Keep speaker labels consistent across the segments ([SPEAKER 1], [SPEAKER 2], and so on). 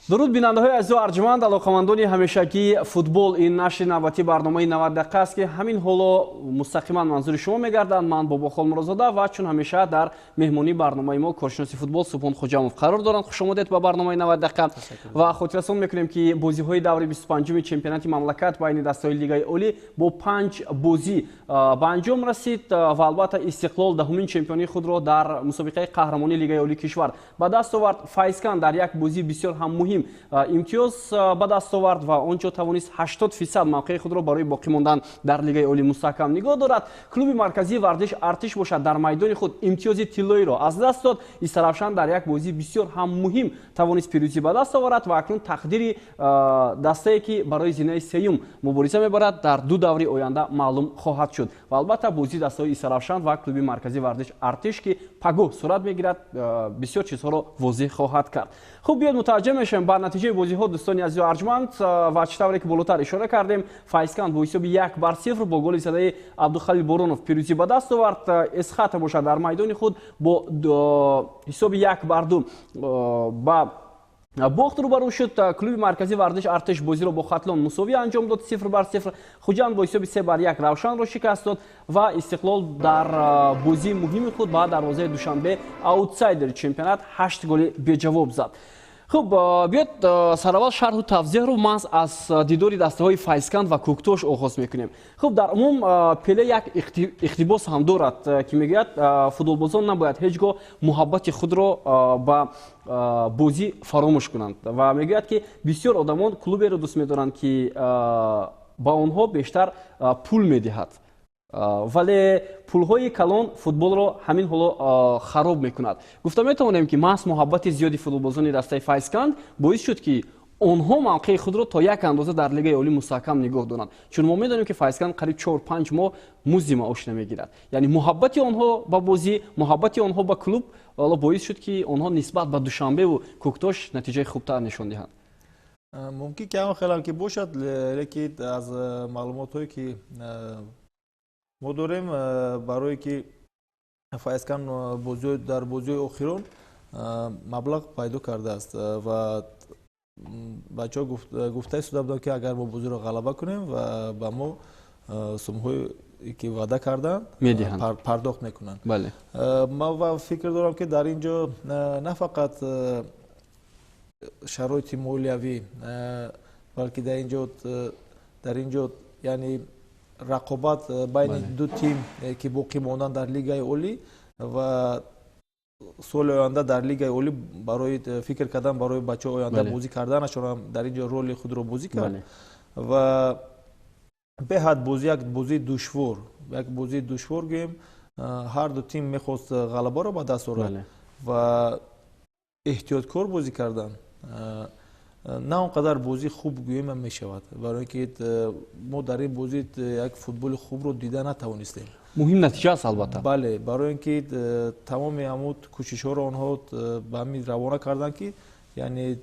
[SPEAKER 1] Дуруд, бинандаҳои азизу арҷманд, алоқамандони ҳамешагии футбол. Ин нашри навбатии барномаи 90 дақиқа аст, ки ҳамин ҳоло мустақиман манзури шумо мегарданд. Ман Бобохол Мурозода ва чун ҳамеша дар меҳмонии барномаи мо коршиноси футбол Субҳон Хуҷамов қарор доранд. Хушомадед ба барномаи 90 дақиқа. Ва хотиррасон мекунем, ки бозиҳои даври 25-уми чемпионати мамлакат байни дастаҳои Лигаи Олӣ бо панҷ бозӣ ба анҷом расид ва албатта, Истиқлол 10-умин чемпионии худро дар мусобиқаи қаҳрамонии Лигаи Олии кишвар ба даст овард. Файзканд дар як бозии бисёр ҳам муҳим имтиёз ба даст овард ва он ҷо тавонист 80% мавқеи худро барои боқӣ мондан дар Лигаи Олӣ мустаҳкам нигоҳ дорад. Клуби марказии варзиш Артиш бошад, дар майдони худ имтиёзи тиллоиро аз даст дод. Истаравшан дар як бозии бисёр ҳам муҳим тавонист пирӯзӣ ба даст оварад ва акнун тақдири дастае, ки барои зинаи сеюм мубориза мебарад, дар ду даври оянда маълум хоҳад шуд. Ва албатта, бозии дастаҳои Истаравшан ва клуби марказии варзиш Артиш, ки пагоҳ сурат мегирад, бисёр чизҳоро возеҳ хоҳад кард. Хуб, биёд мутаваҷҷеҳ мешавем ба натиҷаи бозиҳо, дӯстони азизу арҷманд. Ва чӣ тавре ки болотар ишора кардем, Файзканд бо ҳисоби 1-0 бо голи задаи Абдухалил Боронов пирӯзӣ ба даст овард. Эсхата бошад, дар майдони худ бо ҳисоби 1-2 ба бохт рӯбарӯ шуд. Клуби марказии варзиш Артиш бозиро бо Хатлон мусовӣ анҷом дод, 0-0. Хуҷанд бо ҳисоби 3-1 Равшанро шикаст дод ва Истиқлол дар бозии муҳими худ ба дарвозаи Душанбе, аутсайдери чемпионат, ҳашт голи беҷавоб зад. Хуб, биёд сараввал шарҳу тавзеҳро маҳз аз дидори дастаҳои Файзканд ва Кӯктош оғоз мекунем. Хуб, дар умум Пеле як иқтибос ҳам дорад, ки мегӯяд, футболбозон набояд ҳеҷ гоҳ муҳаббати худро ба бозӣ фаромӯш кунанд, ва мегӯяд, ки бисёр одамон клуберо дӯст медоранд, ки ба онҳо бештар пул медиҳад, вале пулҳои калон футболро ҳамин ҳоло хароб мекунад. Гуфта метавонем, ки маҳз муҳаббати зиёди футболбозони дастаи Файзканд боис шуд, ки онҳо мавқеи худро то як андоза дар Лигаи Олӣ мустаҳкам нигоҳ доранд, чун мо медонем, ки Файзканд қариб 4-5 моҳ музди маош намегирад. Яъне муҳаббати онҳо ба бозӣ, муҳаббати онҳо ба клуб ҳоло боис шуд, ки онҳо нисбат ба Душанбеву Кӯктош натиҷаи хубтар нишон диҳанд.
[SPEAKER 2] Мумкин ки ҳамон хелам ки бошад, лекин аз маълумотҳое ки мо дорем, барое ки Файзканд дар бозиҳои охирон маблағ пайдо кардааст ва бачаҳо гуфта истода буданд, ки агар мо бозиро ғалаба кунем ва ба мо сумҳое ки ваъда карданд пардохт мекунанд. Ман фикр дорам, ки дар ин ҷо на фақат шароити молиявӣ, балки дар ин ҷо яъне рақобат байни ду тим, ки боқӣ мондан дар Лигаи Олӣ ва соли оянда дар Лигаи Олӣ барои фикр кардан барои бачаҳои оянда бозӣ карданашон дар ин ҷо роли худро бозӣ кард. Ва беҳад бозӣ як бозии душвор, як бозии душвор гӯем. Ҳар ду тим мехост ғалабаро ба даст орад ва эҳтиёткор бозӣ кардан, на он қадар бозии хуб гӯем ҳам мешавад, барои ин ки мо дар ин бозӣ як футболи хубро дида натавонистем.
[SPEAKER 1] Муҳим натиҷа аст, албатта.
[SPEAKER 2] Бале, барои ин ки тамоми ҳамун кӯшишҳоро онҳо ба ҳамин равона карданд, ки яъне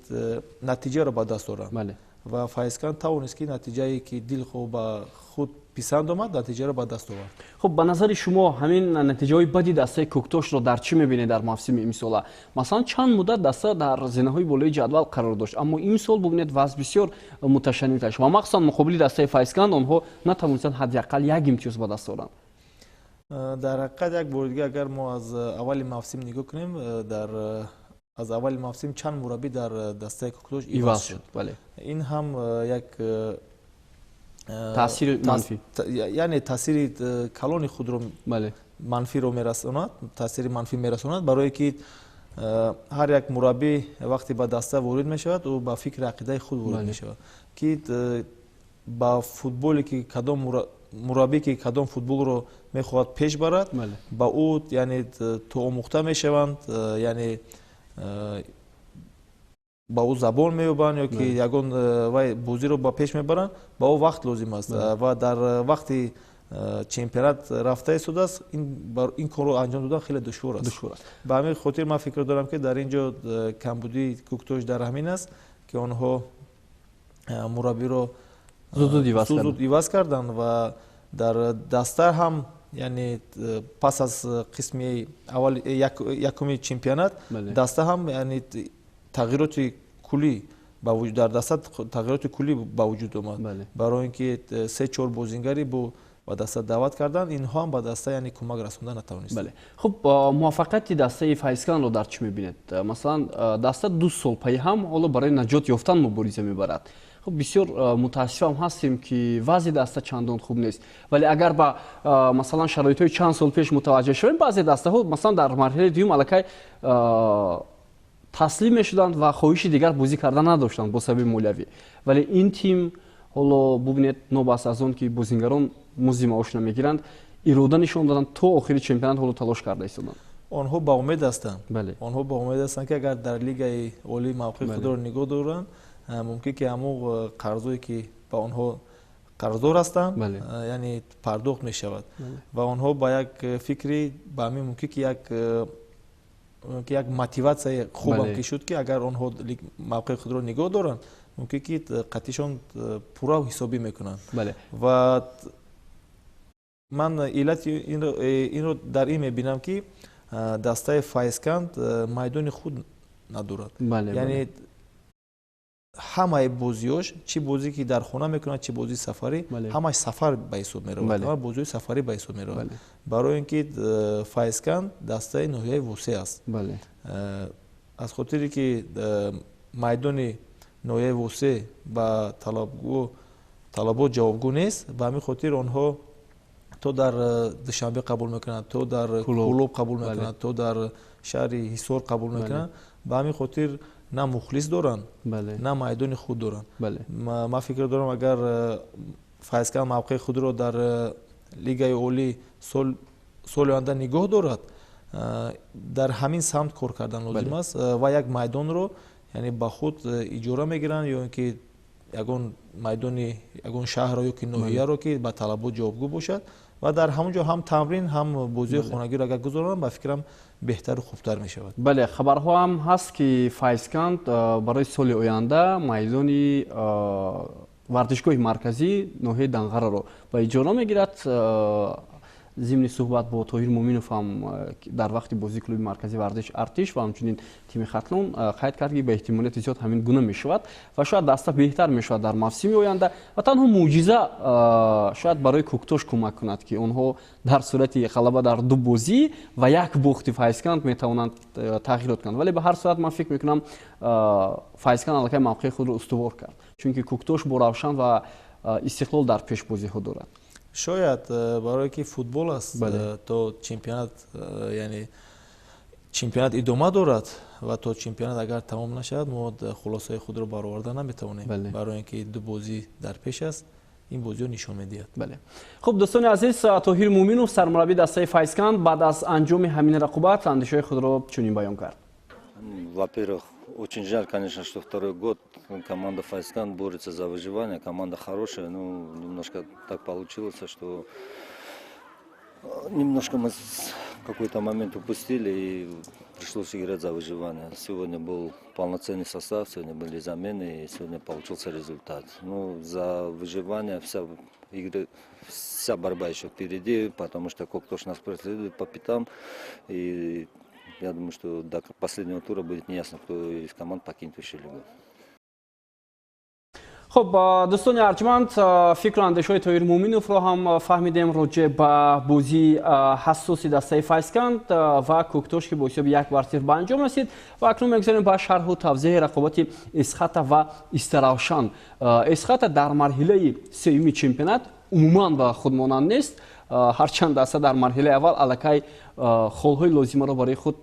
[SPEAKER 2] натиҷаро ба даст оранд ва Файзканд тавонист, ки натиҷае ки дилхоҳ ба худ писанд омад, натиҷаро ба даст овард.
[SPEAKER 1] Хуб, ба назари шумо, ҳамин натиҷаҳои бади дастаи Кӯктошро дар чӣ мебинед дар мавсими имсола? Масалан, чанд муддат даста дар зинаҳои болои ҷадвал қарор дошт, аммо имсол бубинед, вазъ бисёр муташанниҷ аст ва махсусан муқобили дастаи Файзканд онҳо натавонистанд ҳадди ақал як имтиёз ба даст оранд.
[SPEAKER 2] Дар ҳақиқат, як бори дига, агар мо аз аввали мавсим нигоҳ кунем, дар аз аввали мавсим чанд мураббӣ дар дастаи Кӯктош иваз шуд. Ин ҳам як
[SPEAKER 1] таъсири манфӣ.
[SPEAKER 2] Яъне таъсири калони худро манфиро мерасонад, таъсири манфӣ мерасонад, барое ки ҳар як мураббӣ вақте ба даста ворид мешавад, ӯ ба фикри ақидаи худ ворид мешавад, ки ба футболе ки кадом мураббӣ ки кадом футболро мехоҳад пеш барад, ба ӯ яъне то омӯхта мешаванд, яъне ба ӯ забон меёбанд ё ки ягон вай бозиро ба пеш мебаранд, ба ӯ вақт лозим аст. Ва дар вақти чемпионат рафта истодааст, ин корро анҷом додан хеле душвор аст. Ба ҳамин хотир ман фикр дорам, ки дар ин ҷо камбудии Кӯктош дар ҳамин аст, ки онҳо мураббиро
[SPEAKER 1] зуд
[SPEAKER 2] иваз карданд ва дар даста ҳам, яъне пас аз қисми аввал якуми чемпионат даста ҳам яъне тағйироти куллӣ дар даста тағйироти куллӣ ба вуҷуд омад, барои ин ки 3-4 бозингари бо ба даста даъват карданд, инҳо ҳам ба даста, яъне, кӯмак расонда натавонистанд.
[SPEAKER 1] Хуб, муваффақияти дастаи Файзкандро дар чӣ мебинед? Масалан, даста 2 сол пайи ҳам ҳоло барои наҷот ёфтан мубориза мебарад. Хуб, бисёр мутаассифам ҳастем, ки вазъи даста чандон хуб нест, вале агар ба, масалан, шароитҳои чанд сол пеш мутаваҷҷеҳ шавем, баъзе дастаҳо, масалан, дар марҳилаи дуюм аллакай таслим мешуданд ва хоҳиши дигар бозӣ кардан надоштанд бо сабаби молиявӣ. Вале ин тим ҳоло бубинед, нобаста аз он ки бозингарон музди маош намегиранд, ирода нишон доданд, то охири чемпионат ҳоло талош карда истоданд.
[SPEAKER 2] Онҳо ба умед ҳастанд. Онҳо ба умед ҳастанд, ки агар дар лигаи олӣ мавқеи худро нигоҳ доранд, мумкин ки ҳамон қарзое, ки ба онҳо қарздор ҳастанд, яъне пардохт мешавад ва онҳо ба як фикри ба ҳамин мумкин ки як мотиватсияи хубам ки шуд, ки агар онҳо мавқеи худро нигоҳ доранд, мумкин ки қатишон пурра ҳисобӣ мекунанд. Ва ман иллати инро дар ин мебинам, ки дастаи Файзканд майдони худ надорад, яъне ҳамаи бозиҳош, чӣ бозӣ ки дар хона мекунад, чӣ бозии сафарӣ, ҳамаш сафар ба ҳисоб меравад, ҳама бозиҳои сафарӣ ба ҳисоб меравад, барои ин ки Файзканд дастаи ноҳияи Восеъ аст. Аз хотире ки майдони ноҳияи Восеъ ба талабот ҷавобгӯ нест, ба ҳамин хотир онҳо то дар Душанбе қабул мекунанд, то дар Кӯлоб қабул мекунанд, то дар шаҳри Ҳисор қабул мекунанд. Ба ҳамин хотир на мухлис доранд, на майдони худ доранд. Ман фикр дорам, агар Файзканд мавқеи худро дар лигаи олӣ соли оянда нигоҳ дорад, дар ҳамин самт кор кардан лозим аст ва як майдонро, яъне, ба худ иҷора мегиранд ё ин ки ягон майдони ягон шаҳрро ё ки ноҳияро, ки ба талабот ҷавобгӯ бошад, ва дар ҳамон ҷо ҳам тамрин, ҳам бозиҳои хонагиро агар гузаронанд, ба фикрам, беҳтару хубтар мешавад.
[SPEAKER 1] Бале, хабарҳо ҳам ҳаст, ки Файзканд барои соли оянда майдони варзишгоҳи марказӣ ноҳияи Данғараро ба иҷора мегирад. Зимни суҳбат бо Тоҳир Муъминов ҳам дар вақти бозии клуби марказии варзиш Артиш ва ҳамчунин тими Хатлон қайд кард, ки ба эҳтимолияти зиёд ҳамин гуна мешавад ва шояд даста беҳтар мешавад дар мавсими оянда ва танҳо мӯъҷиза шояд барои Кӯктош кӯмак кунад, ки онҳо дар сурати ғалаба дар 2 бозӣ ва як бохти Файзканд метавонанд тағйирот кунанд. Вале ба ҳар сурат ман фикр мекунам, Файзканд аллакай мавқеи худро устувор кард, чунки Кӯктош бо Равшан ва Истиқлол дар пешбозиҳо дорад.
[SPEAKER 2] Шояд, барое ки футбол аст, то чемпионат, яъне чемпионат идома дорад ва то чемпионат агар тамом нашавад, мо хулосаи худро бароварда наметавонем, барои ин ки 2 бозӣ дар пеш аст, ин бозиҳо нишон медиҳад.
[SPEAKER 1] Бале, хуб, дӯстони азиз, Тоҳир Муъминов, сармураббии дастаи Файзканд, баъд аз анҷоми ҳамин рақобат андешаҳои худро чунин баён кард.
[SPEAKER 3] Во-первых, очень жаль, конечно, что второй год команда Файзканд борется за выживание. Команда хорошая, но немножко так получилось, что немножко мы какой-то момент упустили, и пришлось играть за выживание. Сегодня был полноценный состав, сегодня были замены, и сегодня получился результат. Ну, за выживание вся игры, вся борьба еще впереди, потому что Коктош нас преследует по пятам, и я думаю, что до последнего тура будет неясно, кто из команд покинет высшую лигу.
[SPEAKER 1] Хуб, дӯстони арҷманд, фикру андешаҳои Тоҳир Муъминовро ҳам фаҳмидем роҷеъ ба бозии ҳассоси дастаи Файзканд ва Кӯктош, ки бо ҳисоби 1-0 ба анҷом расид. Ва акнун мегузарем ба шарҳу тавзеҳи рақобати Эсхата ва Истаравшан. Эсхата дар марҳилаи сеюми чемпионат умуман ба худ монанд нест, ҳарчанд даста дар марҳилаи аввал аллакай холҳои лозимаро барои худ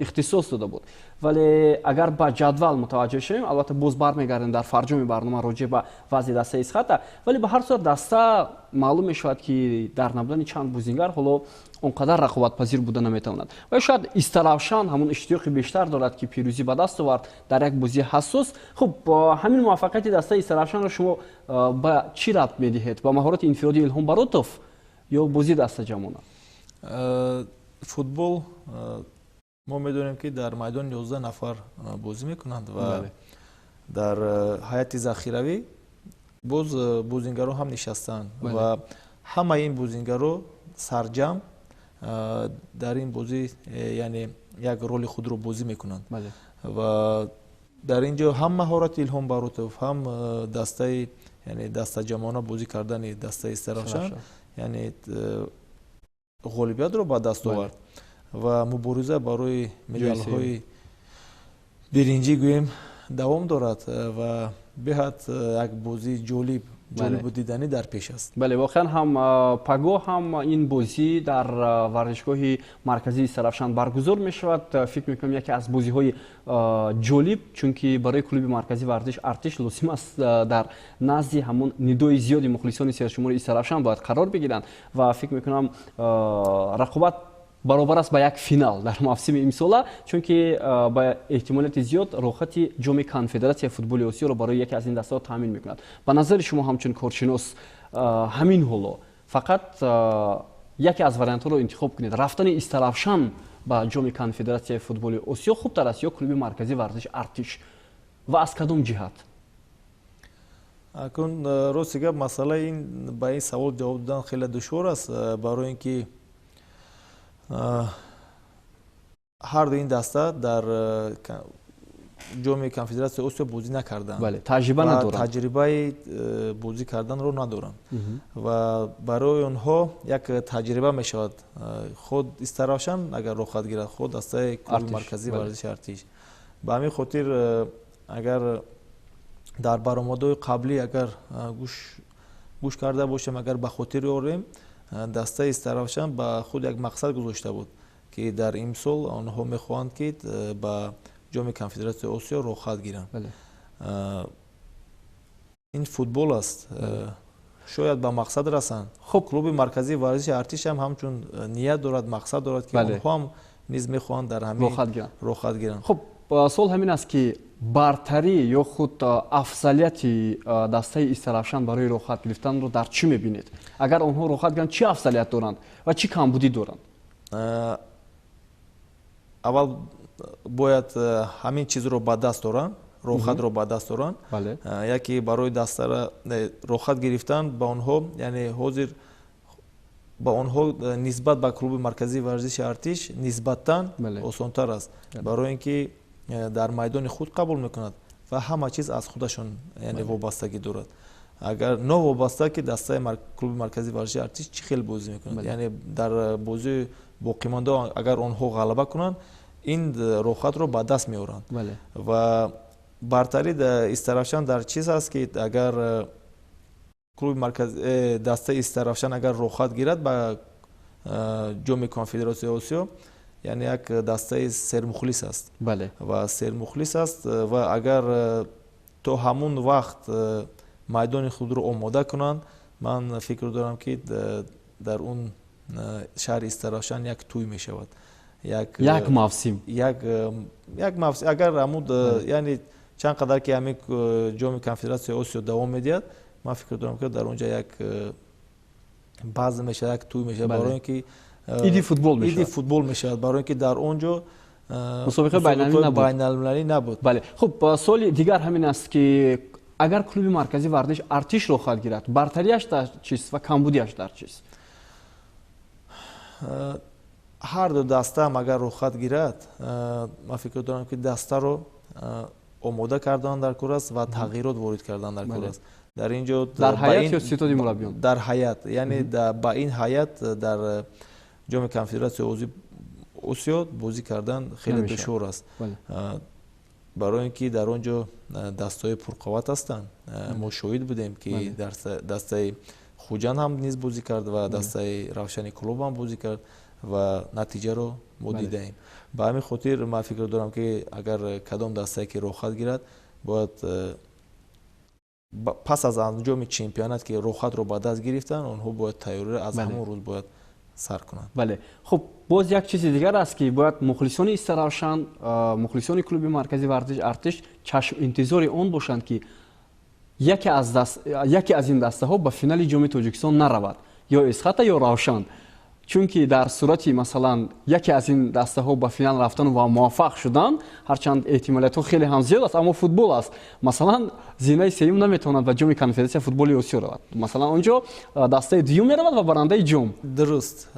[SPEAKER 1] ихтисос дода буд. Вале агар ба ҷадвал мутаваҷҷеҳ шавем, албатта боз бармегардем дар фарҷоми барнома роҷеъ ба вазъи дастаи Эсхата, вале ба ҳар сурат даста маълум мешавад, ки дар набудани чанд бозингар ҳоло он қадар рақобатпазир буда наметавонад. Ва шояд Истаравшан ҳамон иштиёқи бештар дорад, ки пирӯзӣ ба даст овард дар як бозии ҳассос. Хуб, ҳамин муваффақияти дастаи Истаравшанро шумо ба чӣ рабт медиҳед? Ба маҳорати инфиродии Илҳом Баротов ё бозии дастаҷамъона?
[SPEAKER 2] Футбол, мо медонем, ки дар майдон 11 нафар бозӣ мекунанд ва дар ҳайати захиравӣ боз бозингаро ҳам нишастанд ва ҳамаи ин бозингаро сарҷамъ дар ин бозӣ, яъне, як роли худро бозӣ мекунанд. Ва Дар ин ҷо ҳам маҳорати Илҳом Баротов, ҳам дастаи, яъне дастаҷамъона бозӣ кардани дастаи Истаравшан, яъне ғолибиятро ба даст овард ва мубориза барои медалҳои биринҷӣ, гӯем, давом дорад ва беҳад як бозии ҷолиб, ҷолибу диданӣ дар пеш аст.
[SPEAKER 1] Бале, воқеан ҳам пагоҳ ҳам ин бозӣ дар варзишгоҳи марказии Истаравшан баргузор мешавад. Фикр мекунам, яке аз бозиҳои ҷолиб, чунки барои клуби марказии варзиш Артиш лозим аст дар назди ҳамон нидои зиёди мухлисони сершумори Истаравшан бояд қарор бигиранд ва фикр мекунам, рақобат баробар аст ба як финал дар мавсими имсола, чунки ба эҳтимолияти зиёд роҳхати Ҷоми Конфедератсияи футболи Осиёро барои яке аз ин дастаҳо таъмин мекунад. Ба назари шумо, ҳамчун коршинос, ҳамин ҳоло фақат яке аз вариантҳоро интихоб кунед: рафтани Истаравшан ба Ҷоми Конфедератсияи футболи Осиё хубтар аст ё клуби марказии варзиш Артиш ва аз кадом ҷиҳат?
[SPEAKER 2] Акун, рости гап, масъалаи ин, ба ин савол ҷавоб додан хеле душвор аст, барои ин ки ҳарду ин даста дар Ҷоми Конфедератсияи Осиё бозӣ накарданд.
[SPEAKER 1] Бале, таҷриба надоранд.
[SPEAKER 2] Таҷрибаи бозӣ карданро надоранд ва барои онҳо як таҷриба мешавад, худ Истаравшан агар роҳхат гирад, худ дастаи клуби марказии варзиши Артиш. Ба ҳамин хотир, агар дар баромадҳои қаблӣ агар гӯш карда бошем, агар ба хотир орем, дастаи Истаравшан ба худ як мақсад гузошта буд, ки дар имсол онҳо мехоҳанд, ки ба Ҷоми Конфедератсияи Осиё роҳхат гиранд. Ин футбол аст, шояд ба мақсад расанд.
[SPEAKER 1] Хуб,
[SPEAKER 2] клуби марказии варзиши Артиш ҳам ҳамчун ният дорад, мақсад дорад, ки онҳо ҳам низ мехоҳанд дар ҳамин роҳхат гиранд.
[SPEAKER 1] Хуб, суол ҳамин аст, ки бартарӣ ё худ афзалияти дастаи Истаравшан барои роҳхат гирифтанро дар чӣ мебинед? Агар онҳо роҳхат гиранд, чӣ афзалият доранд ва чӣ камбудӣ доранд?
[SPEAKER 2] Аввал бояд ҳамин чизро ба даст доранд, роҳхатро ба даст доранд. Яке барои дастара роҳхат гирифтан ба онҳо, яъне ҳозир ба онҳо нисбат ба клуби марказии варзиши Артиш нисбатан осонтар аст, барои ин ки дар майдони худ қабул мекунад ва ҳама чиз аз худашон, яъне, вобастагӣ дорад. Агар новобаста ки дастаи клуби марказии варзиши Артиш чӣ хел бозӣ мекунад, яъне дар бозии боқимонда агар онҳо ғалаба кунанд, ин роҳхатро ба даст меоранд. Ва бартарӣ Истаравшан дар чиз аст, ки агар клуби дастаи Истаравшан агар роҳхат гирад ба Ҷоми Конфедератсияи Осиё, яъне як дастаи сермухлис аст ва сермухлис аст ва агар то ҳамун вақт майдони худро омода кунанд, ман фикр дорам, ки дар он шаҳри Истаравшан як тӯй мешавад.
[SPEAKER 1] Як мавсим.
[SPEAKER 2] Як мавсим, агар ҳамун, яъне чанд қадар ки ҳамин Ҷоми Конфедератсияи Осиё давом медиҳад, ман фикр дорам, ки дар он ҷо як базм мешавад, як тӯй мешавад, барои ин ки
[SPEAKER 1] иди футбол.
[SPEAKER 2] Иди футбол мешавад, барои ин ки дар он ҷо
[SPEAKER 1] мусобиқаи
[SPEAKER 2] байналмилалӣ набуд.
[SPEAKER 1] Бале, хуб, суоли дигар ҳамин аст, ки агар клуби марказии варзиш Артиш роҳхат гирад, бартариаш дар чист ва камбудиаш дар чист?
[SPEAKER 2] Ҳар ду даста ҳам агар роҳхат гирад, ман фикр дорам, ки дастаро омода кардан дар кор аст ва тағйирот ворид кардан дар кор аст дар ин ҷо.
[SPEAKER 1] Дар ҳайат ё ситоди мураббиён?
[SPEAKER 2] Дар ҳайат, яъне ба ин ҳайат дар Ҷоми Конфедератсияи Осиё бозӣ кардан хеле душвор аст, барои ин ки дар он ҷо дастаҳои пурқувват ҳастанд. Мо шоҳид будем, ки дастаи Хуҷанд ҳам низ бозӣ кард ва дастаи Равшани Кӯлоб ҳам бозӣ кард ва натиҷаро мо дидаем. Ба ҳамин хотир ман фикр дорам, ки агар кадом дастае ки роҳхат гирад, бояд пас аз анҷоми чемпионат, ки роҳхатро ба даст гирифтанд, онҳо бояд тайёриро аз ҳамон рӯз бояд сар кунанд.
[SPEAKER 1] Бале, хуб, боз як чизи дигар аст, ки бояд мухлисони Истаравшан, мухлисони клуби марказии варзиш Артиш чашм интизори он бошанд, ки яке аз ин дастаҳо ба финали Ҷоми Тоҷикистон наравад: ё Эсхата, ё Равшан. Чунки дар сурати масалан яке аз ин дастаҳо ба финал рафтан ва муваффақ шудан, ҳарчанд эҳтимолиятҳо хеле ҳам зиёд аст, аммо футбол аст. Масалан, зинаи сеюм наметавонад ба ҷоми конфедератсияи футболи Осиё равад. Масалан, он ҷо дастаи дуюм меравад ва барандаи ҷом.
[SPEAKER 2] Дуруст.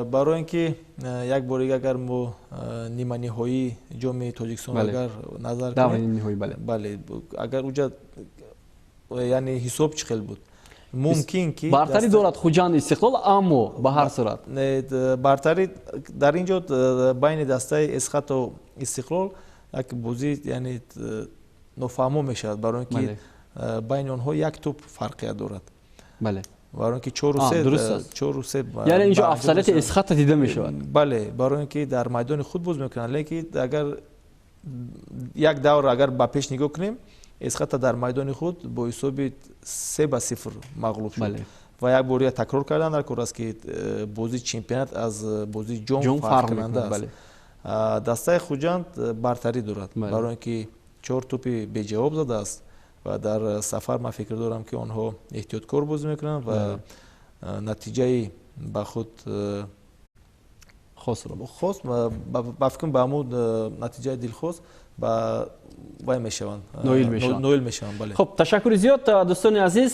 [SPEAKER 2] Барои ин ки як бори дига агар мо ниманиҳоии ҷоми Тоҷикистон агар назар
[SPEAKER 1] кунем,
[SPEAKER 2] бале, агар уҷа яъне ҳисоб чӣ хел буд, мумкин ки
[SPEAKER 1] бартарӣ дорад Хуҷанд Истиқлол, аммо ба ҳар сурат
[SPEAKER 2] бартарӣ дар ин ҷо байни дастаи Эсхату Истиқлол як бозӣ яъне нофаҳмо мешавад, барои ин ки байни онҳо як тӯб фарқият дорад.
[SPEAKER 1] Бале.
[SPEAKER 2] Барои ин ки 4-3, 4-3,
[SPEAKER 1] яъне инҷо афзалияти Эсхата дида мешавад.
[SPEAKER 2] Бале, барои ин ки дар майдони худ боз мекунанд, лекин агар як давр агар ба пеш нигоҳ кунем, Эсхата дар майдони худ бо ҳисоби 3-0 мағлуб шуд. Ва як бор такрор кардан дар кор аст, ки бозии чемпионат аз бозии ҷом фарқкунанда аст. Дастаи Хуҷанд бартарӣ дорад, барои ин ки 4 тӯпи беҷавоб задааст ва дар сафар ман фикр дорам, ки онҳо эҳтиёткор бозӣ мекунанд ва натиҷаи ба худ
[SPEAKER 1] хосро
[SPEAKER 2] хос, ба фикрам, ба ҳамун натиҷаи дилхос ба вай мешаванд,
[SPEAKER 1] ноил
[SPEAKER 2] мешаванд. Бале.
[SPEAKER 1] Хуб, ташаккури зиёд, дӯстони азиз.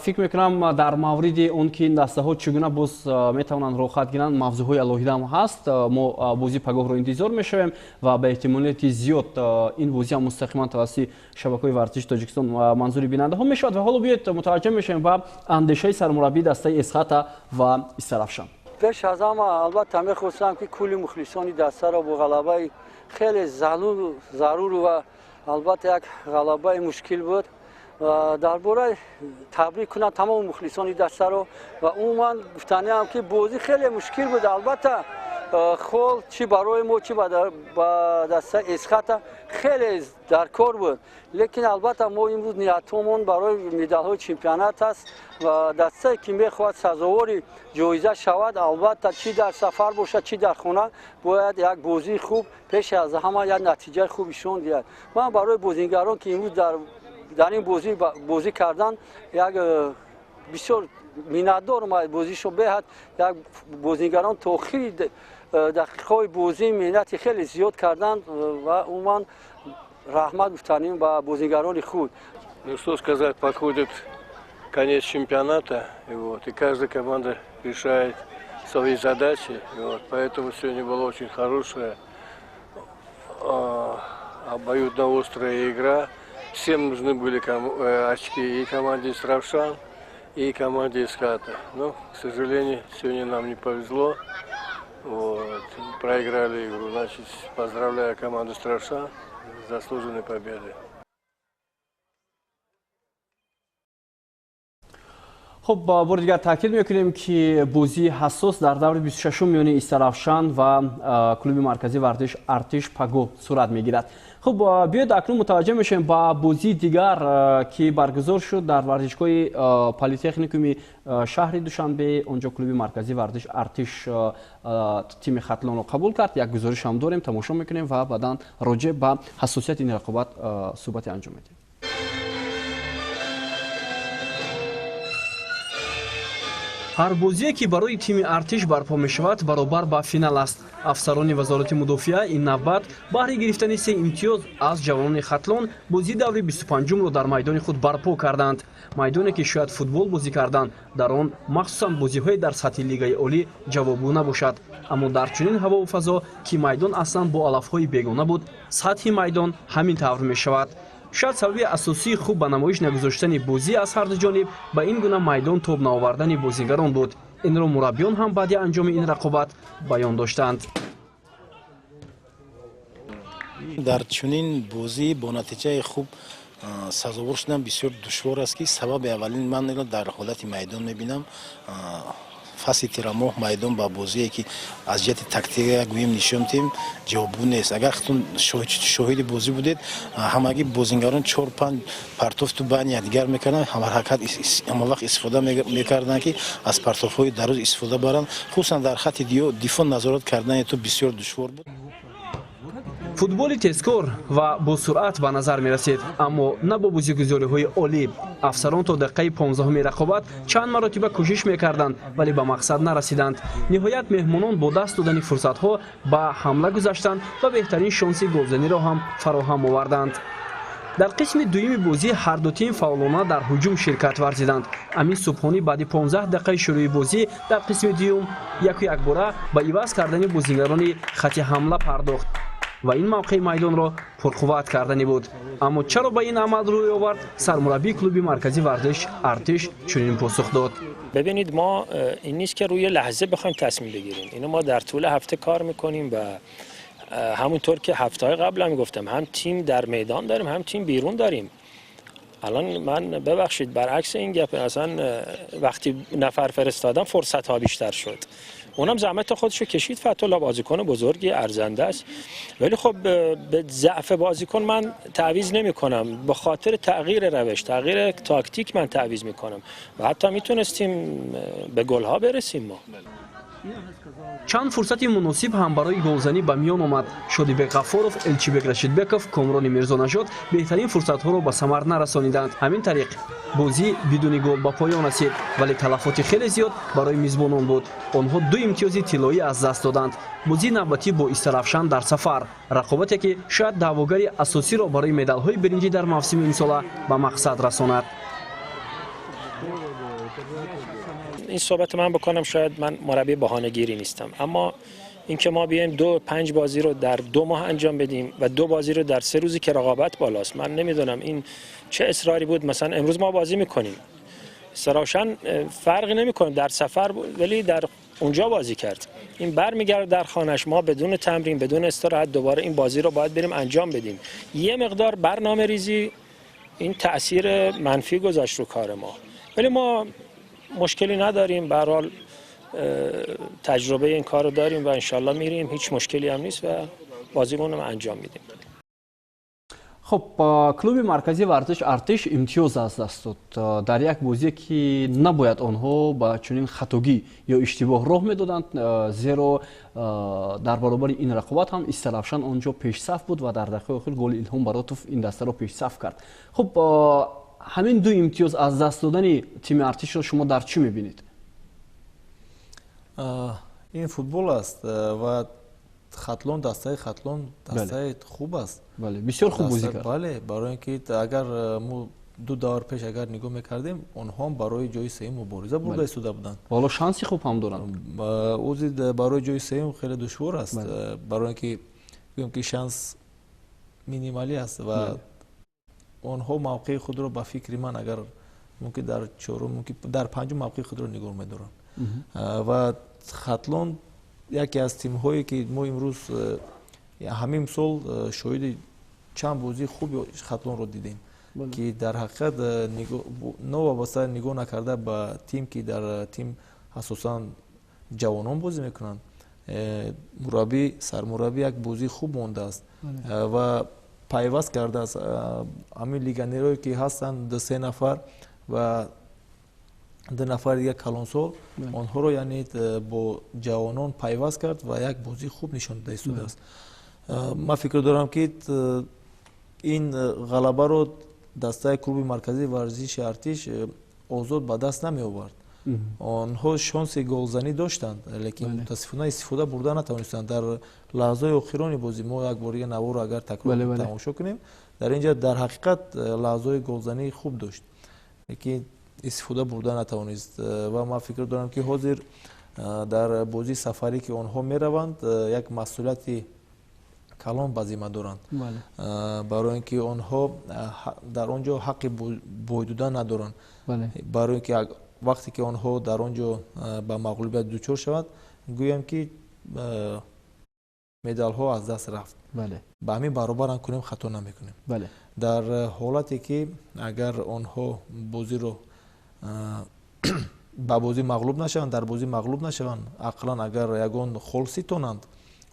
[SPEAKER 1] Фикр мекунам, дар мавриди он ки ин дастаҳо чӣ гуна боз метавонанд роҳхат гиранд, мавзӯъҳои алоҳида ҳам ҳаст. Мо бозии пагоҳро интизор мешавем ва ба эҳтимолияти зиёд ин бозӣ ҳам мустақиман тавассути шабакаҳои варзиши Тоҷикистон манзури бинандаҳо мешавад. Ва ҳоло биёед, мутаваҷҷеҳ мешавем ба андешаи сармураббии дастаи Эсхата ва Истарафшан.
[SPEAKER 4] Пеш аз ҳама, албатта, мехостам, ки кулли мухлисони дастаро бо ғалабаи хеле зарур ва албатта як ғалабаи мушкил буд, дар бораи табрик кунам тамоми мухлисони дастаро. Ва умуман гуфтаниам, ки бозӣ хеле мушкил буд. Албатта, хол чӣ барои мо, чӣ ба дастаи Эсхата хеле дар кор буд, лекин албатта мо имрӯз ниятҳомон барои медалҳои чемпионат аст ва дастае ки мехоҳад сазовори ҷоиза шавад, албатта, чӣ дар сафар бошад, чӣ дар хона, бояд як бозии хуб, пеш аз ҳама як натиҷаи хуб нишон диҳад. Ман барои бозигарон, ки имрӯз дар ин бозӣ бозӣ карданд, як бисёр миннатдорам аз бозишон. Беҳад як бозигарон то охири дақиқаҳои бозӣ меҳнати хеле зиёд карданд ва умуман раҳмат гуфтанем ба бозигарони худ.
[SPEAKER 5] Ну что сказать, подходит конец чемпионата, и вот, и каждая команда решает свои задачи, и вот, поэтому сегодня была очень хорошая, обоюдоострая игра. Всем нужны были очки, и команде Истаравшан, и команде Эсхата. Но, к сожалению, сегодня нам не повезло. Вот, проиграли игру. Значит, поздравляю команду Истаравшан с заслуженной победой.
[SPEAKER 1] Хуб, бори дигар таъкид мекунем, ки бозии ҳассос дар даври 26 миёни Истарафшан ва клуби марказии варзиш Артиш пагоҳ сурат мегирад. Хуб, биёед, акнун мутаваҷҷеҳ мешавем ба бозии дигар, ки баргузор шуд дар варзишгоҳи политехникуми шаҳри Душанбе. Он ҷо клуби марказии варзиш Артиш тими Хатлонро қабул кард. Як гузориш ҳам дорем, тамошо мекунем ва баъдан роҷеъ ба ҳассосияти ин рақобат суҳбате анҷом медиҳем. Ҳар бозие, ки барои тими Артиш барпо мешавад, баробар ба финал аст. Афсарони Вазорати мудофиа ин навбат баҳри гирифтани се имтиёз аз ҷавонони Хатлон бозии даври 25-умро дар майдони худ барпо карданд, майдоне ки шояд футбол бозӣ кардан дар он, махсусан бозиҳое дар сатҳи лигаи олӣ, ҷавобгӯ набошад. Аммо дар чунин ҳавову фазо, ки майдон аслан бо алафҳои бегона буд, сатҳи майдон ҳамин тавр мешавад. Шояд сабаби асосии хуб ба намоиш нагузоштани бозӣ аз ҳарду ҷониб ба ин гуна майдон тоб наовардани бозигарон буд. Инро мураббиён ҳам баъди анҷоми ин рақобат баён доштанд.
[SPEAKER 6] Дар чунин бозӣ бо натиҷаи хуб сазовор шудан бисёр душвор аст, ки сабаби аввалин ман инро дар ҳолати майдон мебинам. Фасли тирамоҳ майдон ба бозие, ки аз ҷиҳати тактика гӯем, нишон диҳем, ҷавобгӯ нест. Агар худтон шоҳиди бозӣ будед, ҳамагӣ бозингарон чор панҷ партофту байни якдигар мекарданд, ҳамаҳаракат, ҳамавақт истифода мекарданд, ки аз партофҳои дароз истифода баранд. Хусусан дар хатти дифоъ назорат кардани тӯб бисёр душвор буд.
[SPEAKER 1] Футболи тезкор ва бо суръат ба назар мерасид, аммо на бо бозигузориҳои олӣ. Афсарон то дақиқаи 15-уми рақобат чанд маротиба кӯшиш мекарданд, вале ба мақсад нарасиданд. Ниҳоят меҳмонон бо даст додани фурсатҳо ба ҳамла гузаштанд ва беҳтарин шонси голзаниро ҳам фароҳам оварданд. Дар қисми дуюми бозӣ ҳар ду тим фаъолона дар ҳуҷум ширкат варзиданд. Амин Субҳонӣ баъди 15 дақиқаи шурӯи бозӣ дар қисми дуюм яку якбора ба иваз кардани бозигарони хати ҳамла пардохт ва ин мавқеи майдонро пурқувват карданӣ буд. Аммо чаро ба ин амал рӯй овард, сармураббии клуби маркази варзиш Артиш чунин посух дод.
[SPEAKER 7] ببینید، ما این نیست که روی لحظه بخوایم تصمیم بگیریم. اینو ما در طول هفته کار میکنیم و همونطور که هفته های قبل هم گفتم، هم تیم در میدان داریم، هم تیم بیرون داریم. الان من ببخشید، برعکس این گپ، اصلا وقتی نفر فرستادم فرصت ها بیشتر شد. اونم زحمت خودشو کشید. فتح‌الله بازیکن بزرگی، ارزنده است، ولی خب به ضعف بازیکن من تعویض نمی کنم. به خاطر تغییر روش، تغییر تاکتیک من تعویض میکنم و حتی میتونستیم به گلها برسیم ما.
[SPEAKER 1] Чанд фурсати муносиб ҳам барои голзанӣ ба миён омад. Шодибек Ғаффоров, Элчибек Рашидбеков, Комрони Мирзонажод беҳтарин фурсатҳоро ба самар нарасониданд. Ҳамин тариқ бозӣ бидуни гол ба поён расид, вале талафоти хеле зиёд барои мизбонон буд. Онҳо ду имтиёзи тиллоӣ аз даст доданд. Бозии навбатӣ бо Истаравшан дар сафар, рақобате ки шояд даъвогари асосиро барои медалҳои биринҷӣ дар мавсими имсола ба мақсад расонад.
[SPEAKER 7] این صحبت من بکنم، شاید من مربی بهانه‌گیری نیستم، اما اینکه ما بیایم 2-5 بازی رو در 2 ماه انجام بدیم و دو بازی رو در 3 روزی که رقابت بالاست، من نمیدونم این چه اصراری بود. مثلا امروز ما بازی میکنیم، استراوشن فرقی نمیکنه، در سفر بود ولی در اونجا بازی کرد. این برمیگرده در خانش، ما بدون تمرین، بدون استراحت دوباره این بازی رو باید بریم انجام بدیم. یه مقدار برنامه ریزی این تاثیر منفی گذاشت رو کار ما، ولی ما مشکلی نداریم. به هر حال تجربه این کار رو داریم و انشالله میریم، هیچ مشکلی هم نیست و بازیمون رو انجام میدیم.
[SPEAKER 1] Хуб، клуби марказии варзиш Артиш имтиёз аз даст дод дар як бозие ки набояд онҳо ба чунин хатогӣ ё иштибоҳ роҳ медоданд, зеро дар баробари ин рақобат ҳам Истаравшан он ҷо пешсаф буд ва дар дақиқаи охир голи Илҳом Баротов ин дастаро пешсаф кард. Хуб، ҳамин ду имтиёз аз даст додани тими Артишро шумо дар чӣ мебинед?
[SPEAKER 2] Ин футбол аст ва Хатлон, дастаи Хатлон дастаи хуб аст.
[SPEAKER 1] Бале, бисёр хуб бозӣ кард.
[SPEAKER 2] Бале, барои ин ки агар мо ду давр пеш агар нигоҳ мекардем, онҳоам барои ҷои сеюм мубориза бурда истода буданд.
[SPEAKER 1] Ҳоло шанси хуб ҳам доранд.
[SPEAKER 2] Ози барои ҷои сеюм хеле душвор аст, барои ин ки гӯем ки шанс минималӣ аст ва онҳо мавқеи худро, ба фикри ман, агар мумкин дар чорум, мумкин дар панҷум мавқеи худро нигоҳ медоранд. Ва Хатлон яке аз тимҳое ки мо имрӯз ҳамин сол шоҳиди чанд бозии хуби Хатлонро дидем, ки дар ҳақиқат новобаста нигоҳ накарда ба тим, ки дар тим асосан ҷавонон бозӣ мекунанд, мураббӣ, сармураббӣ як бозии хуб мондааст ва пайваст кардааст ҳамин легионерое ки ҳастанд, ду се нафар ва ду нафари дигар калонсол, онҳоро яъне бо ҷавонон пайваст кард ва як бозии хуб нишон дода истодааст. Ман фикр дорам, ки ин ғалабаро дастаи клуби марказии варзиши Артиш озод ба даст намеовард. Онҳо шонси голзанӣ доштанд, лекин мутаассифона истифода бурда натавонистанд. Дар лаҳзаи охирони бозӣ мо як бор дига наворо агар такрор тамошо кунем, дар ин ҷа дар ҳақиқат лаҳзаҳои голзании хуб дошт, лекин истифода бурда натавонист. Ва ман фикр дорам, ки ҳозир дар бозии сафарӣ ки онҳо мераванд, як масъулияти калон ба зимма доранд, барои ин ки онҳо дар он ҷо ҳаққи бой додан надоранд, барои ин ки вақте ки онҳо дар он ҷо ба мағлубият дучор шаванд, гӯям ки медалҳо аз даст рафт. Ба ҳамин баробарам кунем, хато намекунем. Дар ҳолате ки агар онҳо бозиро ба бозӣ мағлуб нашаванд, дар бозӣ мағлуб нашаванд, ақаллан агар ягон хол ситонанд,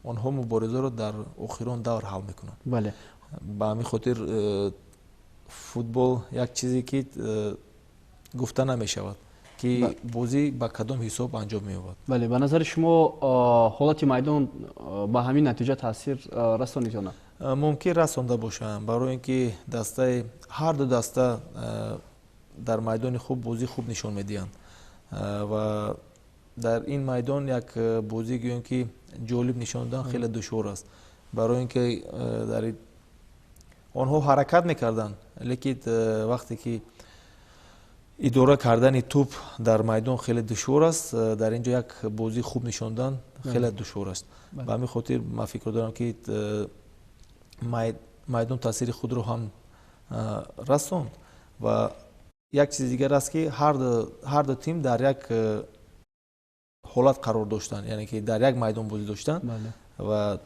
[SPEAKER 2] онҳо муборизаро дар охирон давр ҳал мекунанд. Ба ҳамин хотир футбол як чизе ки гуфта намешавад, ки бозӣ ба кадом ҳисоб анҷом меёбад.
[SPEAKER 1] Бале, ба назари шумо, ҳолати майдон ба ҳамин натиҷа таъсир расонид ё на?
[SPEAKER 2] Мумкин расонда бошанд, барои ин ки дастаи ҳар ду даста дар майдони хуб бозӣ хуб нишон медиҳанд ва дар ин майдон як бозӣ гӯем ки ҷолиб нишон додан хеле душвор аст, барои ин ки дар онҳо ҳаракат мекарданд, лекин вақте ки идора кардани тӯп дар майдон хеле душвор аст, дар ин ҷо як бозии хуб нишон додан хеле душвор аст. Ба ҳамин хотир ман фикр дорам ки майдон таъсири худро ҳам расонд. Ва як чизи дигар аст ки ҳар ду тим дар як ҳолат қарор доштанд, яъне ки дар як майдон бозӣ доштанд ва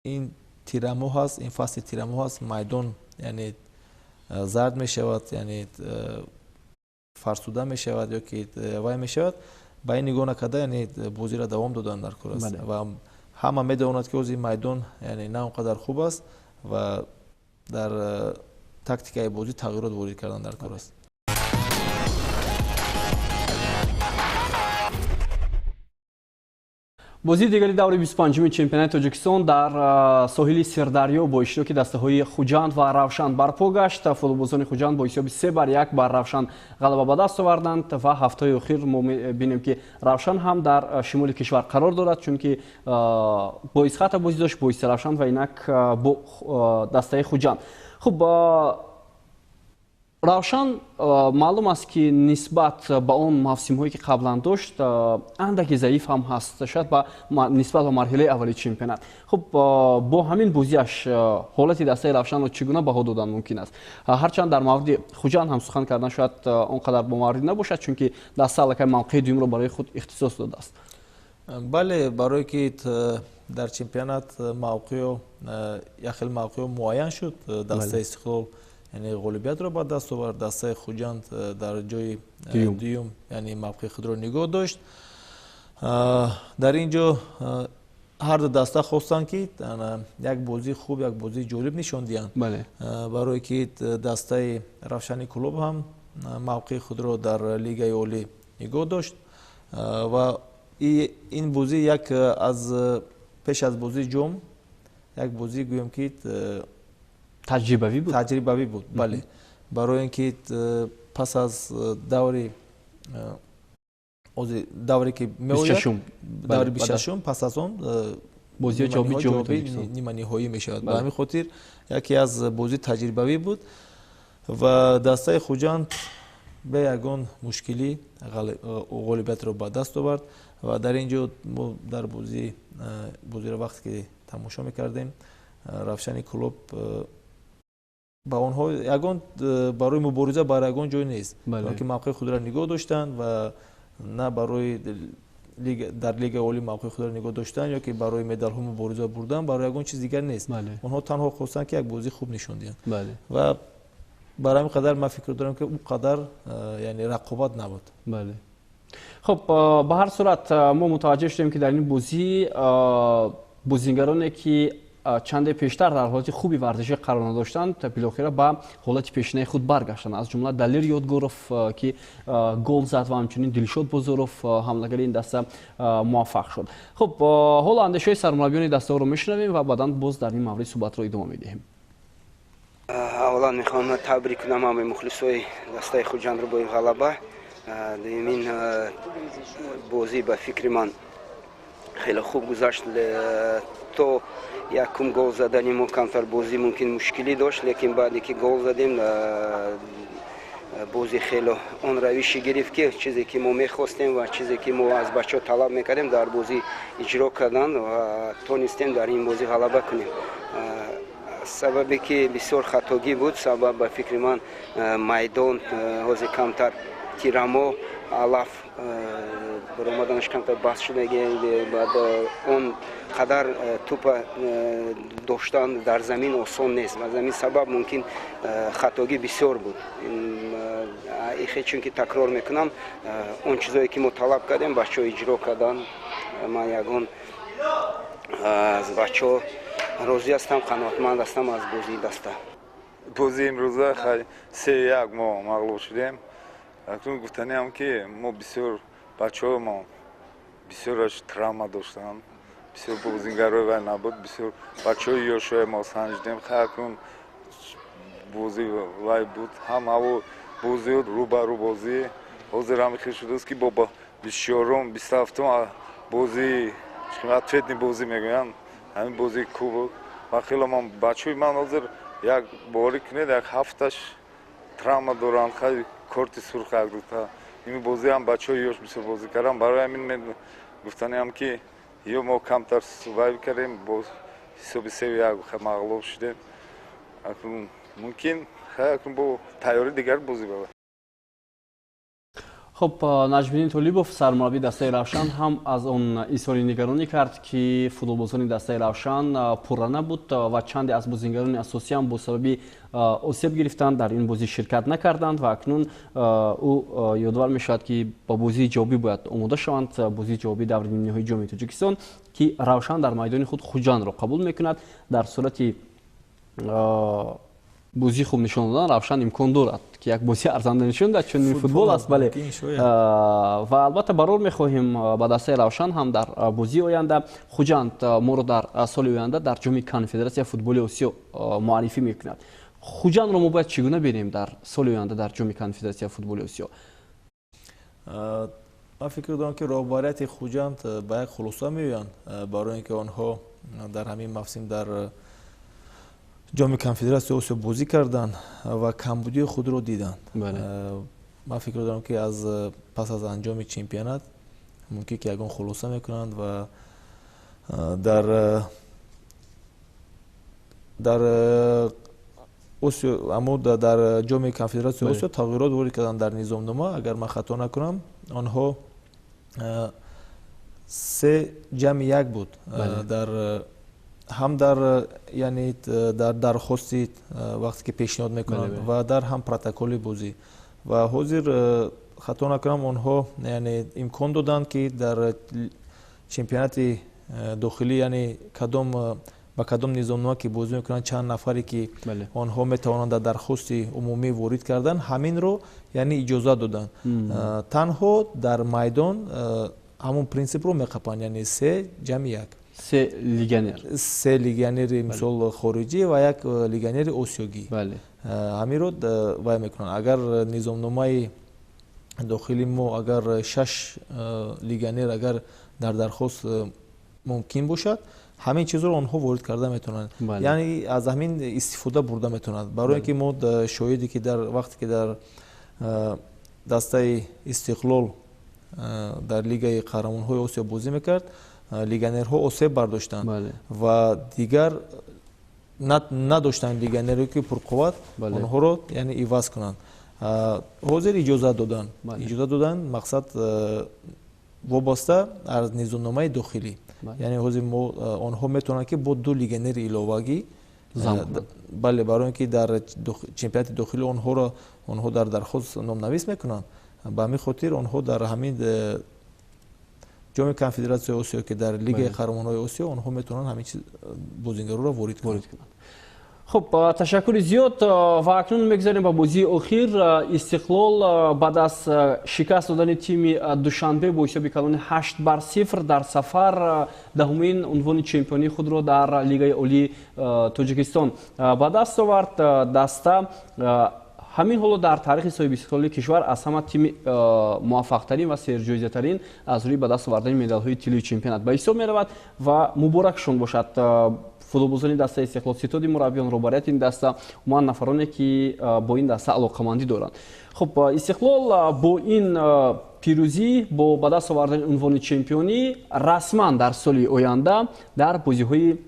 [SPEAKER 2] ин тирамоҳ аст, ин фасли тирамоҳ аст, майдон яъне зард мешавад, яъне фарсуда мешавад ё ки вай мешавад. Ба ин нигоҳ накарда яъне бозиро давом додан дар кор аст ва ҳама медонад ки ҳозир майдон яъне на он қадар хуб аст ва дар тактикаи бозӣ тағйирот ворид кардан дар кор аст.
[SPEAKER 1] Бозии дигари даври 25-уми чемпионати Тоҷикистон дар соҳили Сирдарё бо иштироки дастаҳои Хуҷанд ва Равшан барпо гашт. Футболбозони Хуҷанд бо ҳисоби 3-1 бар Равшан ғалаба ба даст оварданд ва ҳафтаи охир мо мебинем ки Равшан ҳам дар шимоли кишвар қарор дорад, чунки бо Исхата бозӣ дошт, бо Равшан ва инак бо дастаи Хуҷанд. Хуб, Равшан маълум аст ки нисбат ба он мавсимҳое ки қаблан дошт андаке заиф ҳам ҳаст, шояд нисбат ба марҳилаи аввали чемпионат. Хуб, бо ҳамин бозиаш ҳолати дастаи Равшанро чӣ гуна баҳо додан мумкин аст? Ҳарчанд дар мавриди Хуҷанд ҳам сухан кардан шояд он қадар бомаврид набошад, чунки даста аллакай мавқеи дуюмро барои худ ихтисос додааст.
[SPEAKER 2] Бале, барое ки дар чемпионат мавқеъ як хел мавқеъ муайян шуд, дастаи Истиқлол яъне ғолибиятро ба даст овард, дастаи Хуҷанд дар ҷои дуюм яъне мавқеи худро нигоҳ дошт. Дар ин ҷо ҳар ду даста хостанд ки як бозии хуб, як бозии ҷолиб нишон диҳанд, барое ки дастаи Равшани Кӯлоб ҳам мавқеи худро дар лигаи олӣ нигоҳ дошт ва ин бозӣ як аз пеш аз бозии ҷом як бозӣ гӯем ки
[SPEAKER 1] таҷрибавӣ буд.
[SPEAKER 2] Таҷрибавӣ буд, бале, барои ин ки пас аз даври давре ки меояд, даври 26-ум, пас аз он
[SPEAKER 1] бозиҳои ҷавобии
[SPEAKER 2] ниманиҳоӣ мешавад. Ба ҳамин хотир яке аз бозии таҷрибавӣ буд ва дастаи Хуҷанд бе ягон мушкилӣ ғолибиятро ба даст овард. Ва дар ин ҷо мо дар бозиро вақте ки тамошо мекардем, Равшани Кӯлоб ба онҳо ягон барои мубориза бар ягон ҷой нест, балки мавқеи худро нигоҳ доштанд ва на барои дар лигаи олӣ мавқеи худро нигоҳ доштан ё ки барои медалҳо мубориза бурдан барои ягон чиз дигар нест. Онҳо танҳо хостанд ки як бозии хуб нишон диҳанд ва бар ҳамин қадар ман фикр дорам ки он қадар яъне рақобат набуд.
[SPEAKER 1] Бале. Хуб, ба ҳар сурат мо мутаваҷҷеҳ шудем ки дар ин бозӣ бозигароне ки чанде пештар дар ҳолати хуби варзишӣ қарор надоштанд, билохира ба ҳолати пешинаи худ баргаштанд. Аз ҷумла Далер Ёдгоров ки гол зад ва ҳамчунин Дилшод Бозоров ҳамлагари ин даста муваффақ шуд. Хуб, ҳоло андешаҳои сармураббиёни дастаҳоро мешунавем ва баъдан боз дар ин маврид суҳбатро идома медиҳем.
[SPEAKER 8] Аввалан мехоҳам табрик кунам ҳамаи мухлисои дастаи Хуҷандро бо ин ғалаба. Дуюмин бозӣ ба фикри ман хеле хуб гузашт. То якум гол задани мо камтар бозӣ мумкин мушкилӣ дошт, лекин баъде ки гол задем бозӣ хеле он равиши гирифт ки чизе ки мо мехостем ва чизе ки мо аз бачаҳо талаб мекардем дар бозӣ иҷро кардан ва тонистем дар ин бозӣ ғалаба кунем. Сабабе ки бисёр хатогӣ буд, сабаб ба фикри ман майдон ҳозир камтар тирамо алаф баромаданаш камтар баҳс шудаги, баъд он қадар тӯпа доштан дар замин осон нест. Аз ҳамин сабаб мумкин хатогӣ бисёр буд. Ихе чунки такрор мекунам, он чизое ки мо талаб кардем бачаҳо иҷро карданд. Ман ягон аз бачаҳо розӣ ҳастам, қаноатманд ҳастам аз бозии даста.
[SPEAKER 9] Бозии имрӯза 3-1 мо мағлуб шудем. Акнун гуфтаниам ки мо бисёр бачаҳои мо бисёраш травма доштанд. Бисёр бозингарои вай набуд, бисёр бачаҳои ёшоя мо санҷидем. Хай, акнун бозӣ вай буд, ҳам ҳаво бозиҳо рӯбарӯ бозӣ. Ҳозир ҳам хел шудааст, ки бо 24-ум, 27-ум бозии ответный бозӣ мегӯянд, ҳамин бозии кубок. Ва хело ман бачаҳои ман ҳозир, як боварӣ кунед, як ҳафташ травма доранд. Хай, корти сурх як дута. Ин бозӣ ҳам бачаҳои ёш бисёр бозӣ кардам. Барои ҳамин мен гуфтаниам, ки ё мо камтар вай кардем, бо ҳисоби 3-1 мағлуб шудем. Акнун мумкин, хай, акнун бо тайёри дигар бозӣ бавад.
[SPEAKER 1] Хуб, Наҷмиддин Толибов, сармураббии дастаи Равшан, ҳам аз он изҳори нигаронӣ кард, ки футболбозони дастаи Равшан пурра набуд ва чанде аз бозингарони асосӣ ҳам бо сабаби осеб гирифтан дар ин бозӣ ширкат накарданд. Ва акнун ӯ ёдовар мешавад, ки ба бозии ҷавобӣ бояд омода шаванд, бозии ҷавобии даври нимниҳоии Ҷоми Тоҷикистон, ки Равшан дар майдони худ Хуҷандро қабул мекунад. Дар сурати бозии хуб нишон додан, Равшан имкон дорад, ки як бозии арзанда нишон диҳад, чун ин футбол аст. Бале, ва албатта барор мехоҳем ба дастаи Равшан ҳам дар бозии оянда. Хуҷанд моро дар соли оянда дар Ҷоми Конфедератсияи футболи Осиё муаррифӣ мекунад. Хуҷандро мо бояд чӣ гуна бинем дар соли оянда дар Ҷоми Конфедератсияи футболи Осиё?
[SPEAKER 2] Ман фикр дорам, ки роҳбарияти Хуҷанд ба як хулоса меоянд, барои ин ки онҳо дар ҳамин мавсим дар Ҷоми Конфедератсияи Осиё бозӣ карданд ва камбудии худро диданд. Ман фикр дорам, ки аз пас аз анҷоми чемпионат мумкин ки ягон хулоса мекунанд ва дар Осиё, аммо дар Ҷоми Конфедератсияи Осиё тағйирот ворид карданд дар низомнома. Агар ман хато накунам, онҳо 3+1 буд дар ҳам дар, яъне дар дархости, вақте ки пешниҳод мекунанд, ва дар ҳам протоколи бозӣ. Ва ҳозир, хато накунам, онҳо, яъне, имкон доданд, ки дар чемпионати дохилӣ, яъне кадом ба кадом низомнома ки бозӣ мекунанд, чанд нафаре ки онҳо метавонанд дар дархости умумӣ ворид кардан, ҳаминро, яъне, иҷозат доданд. Танҳо дар майдон ҳамон принсипро меқапанд, яъне 3+1.
[SPEAKER 1] Се легионер.
[SPEAKER 2] Се легионери, мисол, хориҷӣ ва як легионери осиёгӣ, ҳаминро вай мекунанд. Агар низомномаи дохили мо, агар шаш легионер агар дар дархост мумкин бошад, ҳамин чизро онҳо ворид карда метавонанд, яъне аз ҳамин истифода бурда метавонанд. Барои ин ки мо шоҳиде, ки дар вақте ки дар дастаи Истиқлол дар Лигаи қаҳрамонҳои Осиё бозӣ мекард, легионерҳо осеб бардоштанд ва дигар надоштанд легионере ки пурқувват онҳоро, яъне, иваз кунанд. Ҳозир иҷозат доданд, иҷозат доданд, мақсад, вобаста аз низомномаи дохилӣ, яъне ҳозир мо онҳо метавонанд, ки бо ду легионери иловагӣ, бале, барои ин ки дар чемпионати дохилӣ онҳоро онҳо дар дархост номнавис мекунанд. Ба ҳамин хотир онҳо дар ҳамин Ҷоми Конфедератсияи Осиё, ки дар Лигаи қаҳрамонҳои Осиё, онҳо метавонанд ҳамин чиз бозингароро ворид кунанд.
[SPEAKER 1] Хуб, ташаккури зиёд. Ва акнун мегузарем ба бозии охир. Истиқлол баъд аз шикаст додани тими Душанбе бо ҳисоби калони 8-0 дар сафар даҳумин унвони чемпионии худро дар Лигаи Олии Тоҷикистон ба даст овард. Даста ҳамин ҳоло дар таърихи соҳибистиқлолии кишвар аз ҳама тими муваффақтарин ва серҷоизатарин аз рӯи ба даст овардани медалҳои тиллои чемпионат ба ҳисоб меравад. Ва муборакшон бошад футболбозони дастаи Истиқлол, ситоди мураббиён, роҳбарияти ин даста, умуман нафароне, ки бо ин даста алоқамандӣ доранд. Хуб, Истиқлол бо ин пирӯзӣ, бо ба даст овардани унвони чемпионӣ, расман дар соли оянда дар бозиҳои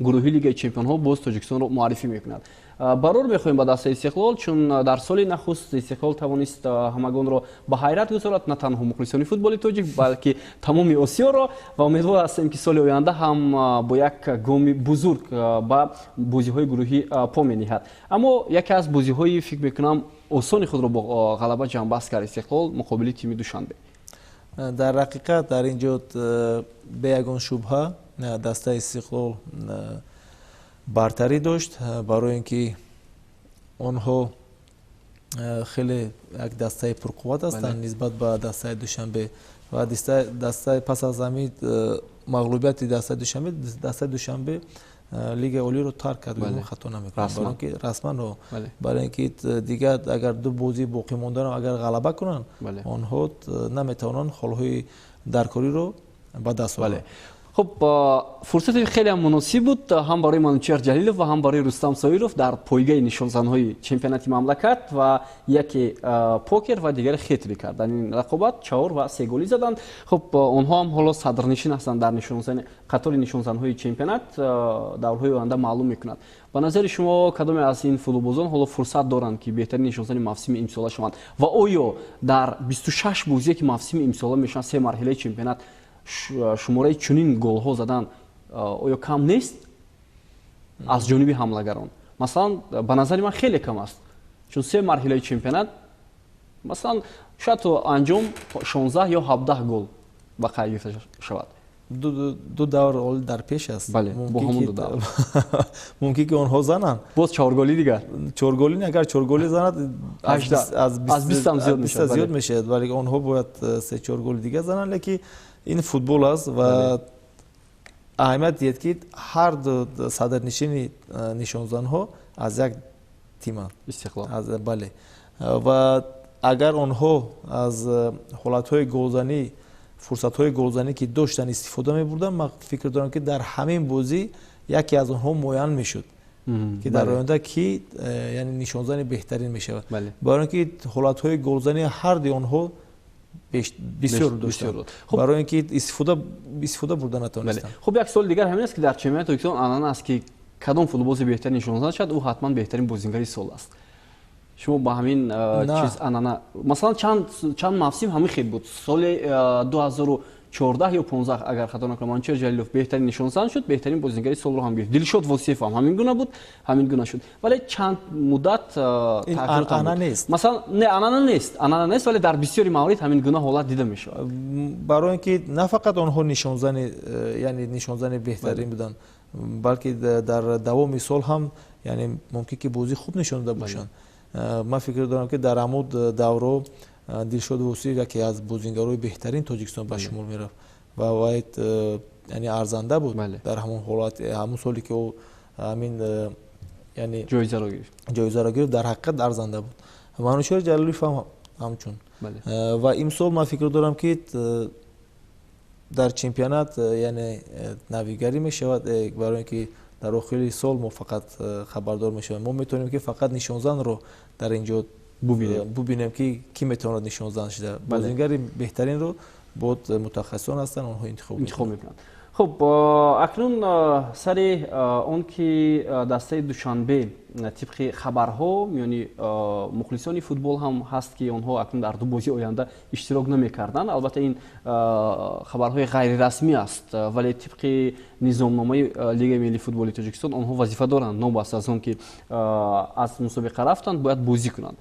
[SPEAKER 1] гурӯҳи Лигаи чемпионҳо боз Тоҷикистонро муаррифӣ мекунад. Барор мехоҳем ба дастаи Истиқлол, чун дар соли нахуст Истиқлол тавонист ҳамагонро ба ҳайрат гузорад, на танҳо мухлисони футболи тоҷик, балки тамоми Осиёро. Ва умедвор ҳастем, ки соли оянда ҳам бо як гоми бузург ба бозиҳои гурӯҳӣ по мениҳад. Аммо яке аз бозиҳои, фикр мекунам, осони худро бо ғалаба ҷамъбаст кард Истиқлол муқобили тими Душанбе.
[SPEAKER 2] Дар ҳақиқат, дар ин ҷо бе ягон шубҳа дастаи Истиқлол бартарӣ дошт, барои ин ки онҳо Хеле як дастаи пурқувват ҳастанд нисбат ба дастаи Душанбе ва дастаи пас аз ҳамин мағлубияти дастаи Душанбе, дастаи Душанбе Лигаи Олиро тарк кард, хато намекунам, расман, барои ин ки дигар агар ду бозии боқӣ мондаро агар ғалаба кунанд, онҳо наметавонанд холҳои даркориро ба даст оваранд.
[SPEAKER 1] Хуб, фурсати хеле муносиб буд ҳам барои Манучеҳр Ҷалилов ва ҳам барои Рустам Соиров дар пойгаи нишонзанҳои чемпионати мамлакат ва яке покер ва дигаре хет-трик кард. Дар ин рақобат чаҳор ва се голӣ заданд. Хуб, онҳо ҳам ҳоло садрнишин ҳастанд дар қатори нишонзанҳои чемпионат. Даврҳои оянда маълум мекунад. Ба назари шумо, кадоме аз ин футболбозон ҳоло фурсат доранд, ки беҳтарин нишонзани мавсими имсола шаванд ва оё дар 26 бозие, ки мавсими имсола мешаванд, се марҳилаи чемпионат, шумораи чунин голҳо задан оё кам нест аз ҷониби ҳамлагарон? Масалан, ба назари ман, хеле кам аст, чун се марҳилаи чемпионат, масалан, шояд то анҷом 16 ё 17 гол ба қайд гирифта шавад.
[SPEAKER 2] Ду давр ҳоли дар пеш аст.
[SPEAKER 1] Бале, бо ҳамон ду давр.
[SPEAKER 2] Мумкин ки онҳо зананд.
[SPEAKER 1] Боз чорголи дигар.
[SPEAKER 2] Чорголи, агар чорголи занад,
[SPEAKER 1] аз 20-ам зиёд.
[SPEAKER 2] Зиёд мешавад, вале онҳо бояд се чор голи дигар зананд. Лекин ин футбол аст ва аҳамият диҳед, ки ҳар ду садрнишини нишонзанҳо аз як тиманд.
[SPEAKER 1] Истиқлол.
[SPEAKER 2] Бале, ва агар онҳо аз ҳолатҳои голзанӣ, фурсатҳои голзанӣ, ки доштанд, истифода мебурданд, ман фикр дорам, ки дар ҳамин бозӣ яке аз онҳо муайян мешуд, ки дар оянда ки яъне нишонзани беҳтарин мешавад, барои ин ки ҳолатҳои голзании ҳарди онҳо бисёр доштанд, барои ин ки истифода бурда натавонистанд.
[SPEAKER 1] Хуб, як суоли дигар ҳамин аст, ки дар чемпионати Тоҷикистон анъана аст, ки кадом футболбози беҳтарин нишонзан шавад, ӯ ҳатман беҳтарин бозингари сол аст. Шумо ба ҳамин чиз, анъана, масалан, чанд мавсим ҳамин хел буд. Соли 2014 ё 15, агар хато накунам, Манучеҳр Ҷалилов беҳтарин нишонзан шуд, беҳтарин бозингари солро ҳам гирифт. Дилшод Восиев ҳам ҳамин гуна буд, ҳамин гуна шуд, вале чанд муддат
[SPEAKER 2] анъана нест.
[SPEAKER 1] Масалан, не, анъана нест, анъана нест, вале дар бисёри маврид ҳамин гуна ҳолат дида мешавад.
[SPEAKER 2] Барои ин ки на фақат онҳо нишонзани, яъне нишонзани беҳтарин буданд, балки дар давоми сол ҳам, яъне, мумкин ки бозӣ хуб нишон дода бошанд. Ман фикр дорам, ки дар ҳамун давро Дилшод Восиев яке аз бозингарои беҳтарин Тоҷикистон ба шумор мерафт ва вай, яъне, арзанда буд дар ҳамон ҳолат. Ҳамон соле, ки ӯ ҳамин, яъне,
[SPEAKER 1] ҷоизаро гирифт.
[SPEAKER 2] Ҷоизаро гирифт, дар ҳақиқат арзанда буд. Манучеҳр Ҷалилов ҳам ҳамчун. Ва имсол ман фикр дорам, ки дар чемпионат, яъне, навигарӣ мешавад, барои ин ки дар охири сол мо фақат хабардор мешавем. Мо метавонем, ки фақат нишонзанро дар ин ҷо бубинем, ки кӣ метавонад нишонзан шуда. Бозингари беҳтаринро бод мутахассисон ҳастанд, онҳо интихоб
[SPEAKER 1] интихоб мекунанд. Хуб, акнун сари он ки дастаи Душанбе, тибқи хабарҳо миёни мухлисони футбол ҳам ҳаст, ки онҳо акнун дар ду бозии оянда иштирок намекарданд. Албатта, ин хабарҳои ғайрирасмӣ аст, вале тибқи низомномаи Лигаи миллии футболи Тоҷикистон онҳо вазифа доранд, новобаста аз он ки аз мусобиқа рафтанд, бояд бозӣ кунанд.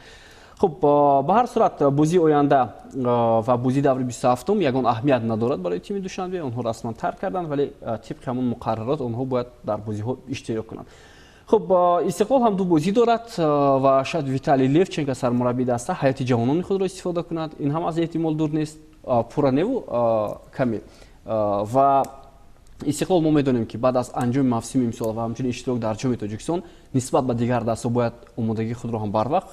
[SPEAKER 1] Хуб, ба ҳар сурат, бозии оянда ва бозии даври 27-ум ягон аҳамият надорад барои тими Душанбе. Онҳо расман тарк карданд, вале тибқи ҳамон муқаррарот онҳо бояд дар бозиҳо иштирок кунанд. Хуб, Истиқлол ҳам ду бозӣ дорад ва шояд Виталий Левченко, сармураббии даста, ҳайати ҷавонони худро истифода кунад. Ин ҳам аз эҳтимол дур нест, пурра неву каме. Ва Истиқлол, мо медонем, ки баъд аз анҷоми мавсими имсола ва ҳамчунин иштирок дар Ҷоми Тоҷикистон нисбат ба дигар дастҳо бояд омодагии худро ҳам барвақт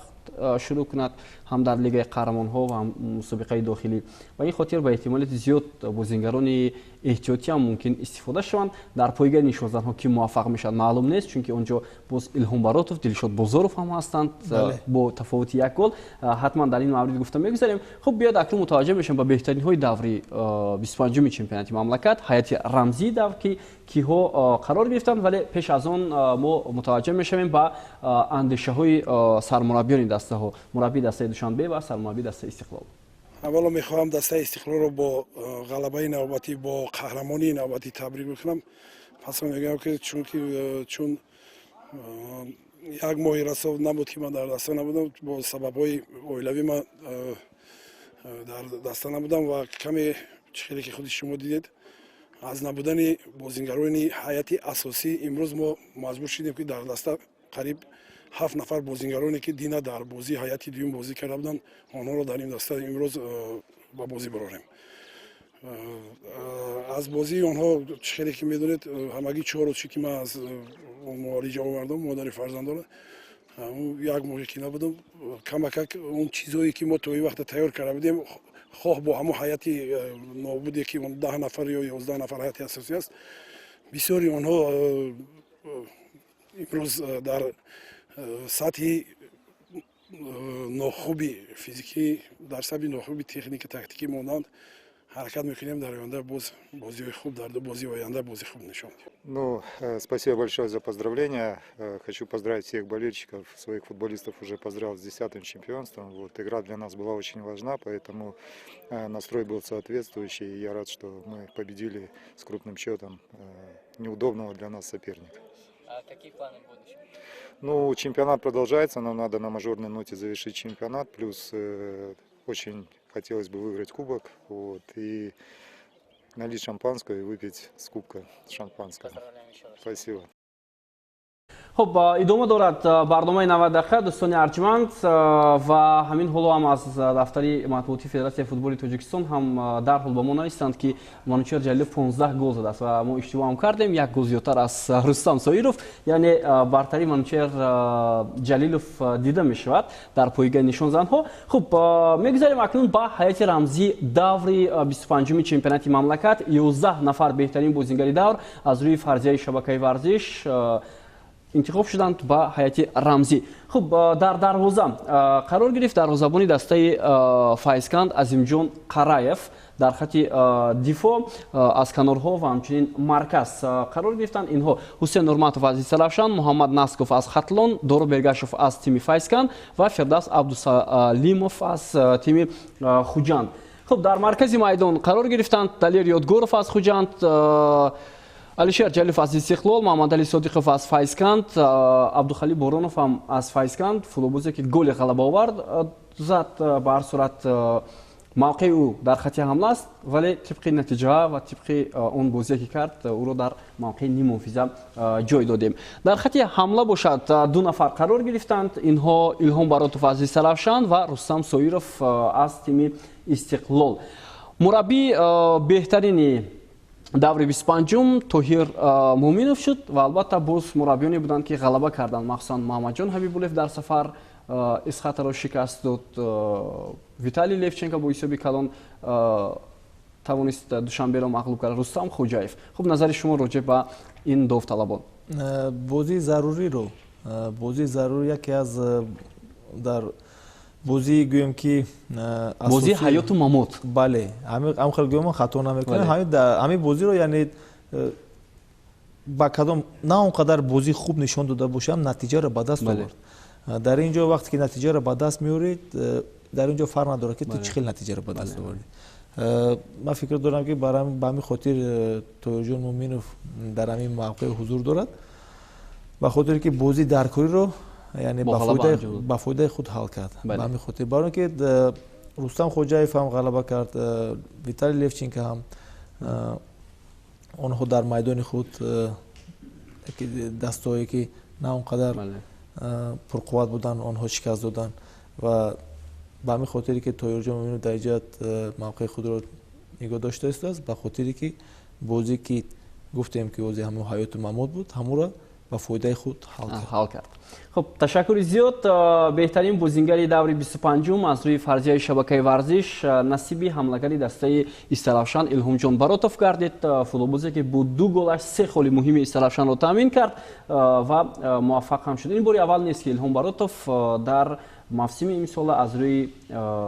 [SPEAKER 1] шурӯъ кунад, ҳам дар Лигаи қаҳрамонҳо ва ҳам мусобиқаи дохилӣ. Ба ин хотир ба эҳтимолияти зиёд бозингарони эҳтиётӣ ҳам мумкин истифода шаванд. Дар пойгаи нишонзанҳо ки муваффақ мешавад, маълум нест, чунки он ҷо боз Илҳом Баротов, Дилшод Бозоров ҳам ҳастанд бо тафовути як гол. Ҳатман дар ин маврид гуфта мегузарем. Хуб, биёд, акнун мутаваҷҷеҳ мешавем ба беҳтаринҳои даври 25-уми чемпионати мамлакат, ҳайати рамзии давр, ки киҳо қарор гирифтанд. Вале пеш аз он мо мутаваҷҷеҳ мешавем ба андешаҳои сармураббиёни дастаҳо, мураббии дастаи Душанбе ва сармураббии дастаи Истиқлол.
[SPEAKER 10] Аввало мехоҳам дастаи Истиқлолро бо ғалабаи навбатӣ, бо қаҳрамонии навбатӣ табрик бикунам. Пас мегӯям, ки чунки чун як моҳи расо набуд, ки ман дар даста набудам, бо сабабҳои оилавӣ ман дар даста набудам ва каме, чӣ хеле ки худи шумо дидед, аз набудани бозингарони ҳайати асосӣ имрӯз мо маҷбур шудем, ки дар даста қариб Ҳафт нафар бозингароне, ки дина дар бозии ҳайати дуюм бозӣ карда буданд, онҳоро дар ин даста имрӯз ба бозӣ барорем. Аз бозии онҳо, чӣ хеле ки медонед, ҳамагӣ 4 рӯз шуд, ки ман аз муолиҷа овардам модари фарзандона. Як моҳе ки набудам, камакак он чизҳое, ки мо то ин вақта тайёр карда будем, хоҳ бо ҳамон ҳайати нобуде, ки 10 нафар ё 11 нафар ҳайати асосӣ аст, бисёри онҳо имрӯз дар сатҳи нохуби физикӣ, дар сатҳи нохуби техника, тактикӣ монданд. Ҳаракат мекунем, дар оянда боз бозиҳои хуб, дар ду бозии оянда бозӣ хуб нишон диҳем.
[SPEAKER 9] Ну, спасибо большое за поздравления. Хочу поздравить всех болельщиков, своих футболистов уже поздравил с 10-м чемпионством. Вот, игра для нас была очень важна, поэтому настрой был соответствующий. И я рад, что мы победили с крупным счетом неудобного для нас соперника.
[SPEAKER 11] А какие планы в будущем?
[SPEAKER 9] Ну, чемпионат продолжается, нам надо на мажорной ноте завершить чемпионат, плюс очень хотелось бы выиграть кубок, вот, и налить шампанского и выпить с кубка шампанского.
[SPEAKER 11] Поздравляем еще раз.
[SPEAKER 9] Спасибо.
[SPEAKER 1] Хуб, идома дорад барномаи 90 дақиқа, дӯстони арҷманд, ва ҳамин ҳоло ҳам аз дафтари матбуоти Федератсияи футболи Тоҷикистон ҳам дарҳол ба мо навистанд, ки Манучер Ҷалилов 15 гол задааст ва мо иштибоҳ ҳам кардем, як гол зиёдтар аз Рустам Соиров, яъне бартарии Манучер Ҷалилов дида мешавад дар пойгаи нишонзанҳо. Хуб, мегузарем акнун ба ҳайати рамзии даври 25-уми чемпионати мамлакат. 11 нафар беҳтарин бозингари давр аз рӯи фарзияи шабакаи варзиш интихоб шуданд ба ҳайати рамзӣ. Хуб, дар дарвоза қарор гирифт дарвозабони дастаи Файзканд Азимҷон Қараев. Дар хати дифоъ, аз канорҳо ва ҳамчунин марказ қарор гирифтанд инҳо: Ҳусен Нурматов аз Истаравшан, Муҳаммад Насков аз Хатлон, Доро Бергашов аз тими Файзканд ва Фирдавс Абдусалимов аз тими Хуҷанд. Хуб, дар маркази майдон қарор гирифтанд Далер Ёдгоров аз Хуҷанд, Алишер Ҷалилов аз Истиқлол, Муҳаммадали Содиқов аз Файзканд, Абдухалил Боронов ҳам аз Файзканд, футболбозе, ки голи ғалабаовар зад. Ба ҳар сурат, мавқеи ӯ дар хати ҳамла аст, вале тибқи натиҷа ва тибқи он бозие, ки кард, ӯро дар мавқеи ниммуҳофиза ҷой додем. Дар хати ҳамла бошад, ду нафар қарор гирифтанд. Инҳо Илҳом Баротов аз Истаравшан ва Рустам Соиров аз тими Истиқлол. Мураббии беҳтарини даври 25-ум Тоҳир Муъминов шуд ва албатта боз мураббиёне буданд, ки ғалаба карданд. Махсусан Муҳаммадҷон Ҳабибуллоев дар сафар Исхатаро шикаст дод, Виталий Левченко бо ҳисоби калон тавонист Душанберо мағлуб кард, Рустам Хоҷаев. Хуб, назари шумо роҷеъ ба ин довталабон?
[SPEAKER 2] Бозии заруриро, бозии зарур, яке аз дар бозии, гӯем ки,
[SPEAKER 1] бозии ҳаёту мамот.
[SPEAKER 2] Бале, ҳам хел гӯем, хато намекунем. Ҳамин бозиро, яъне ба кадом на он қадар бозии хуб нишон дода бошам, натиҷаро ба даст овард. Дар ин ҷо вақте ки натиҷаро ба даст меоред, дар ин ҷо фарқ надорад, ки ту чӣ хел натиҷаро ба даст овардӣ. Ман фикр дорам, ки ба ҳамин хотир Тоҳирҷон Муъминов дар ҳамин мавқеъ ҳузур дорад, ба хотире ки бозии даркориро, яъне ба фоидаи худ ҳал кард. Ба ҳамин хотир, барои он ки Рустам Хоҷаев ҳам ғалаба кард, Виталий Левченко ҳам, онҳо дар майдони худ дастҳое, ки на он қадар пурқувват буданд, онҳо шикаст доданд. Ва ба ҳамин хотире ки Тоҳирҷон Муъминов дар инҷа мавқеи худро нигоҳ дошта истодааст, ба хотире ки бозӣ, ки гуфтем, ки бозии ҳамон ҳаёту мамот буд, ҳамонро ба фоидаи худ
[SPEAKER 1] ҳал кард. Хуб, ташаккури зиёд. Беҳтарин бозингари даври 25-ум аз рӯи фарзияи шабакаи варзиш насиби ҳамлагари дастаи Истаравшан Илҳомҷон Баротов гардид, футболбозе, ки бо ду голаш се холи муҳими Истаравшанро таъмин кард ва муваффақ ҳам шуд. Ин бори аввал нест, ки Илҳом Баротов дар мавсими имсола аз рӯи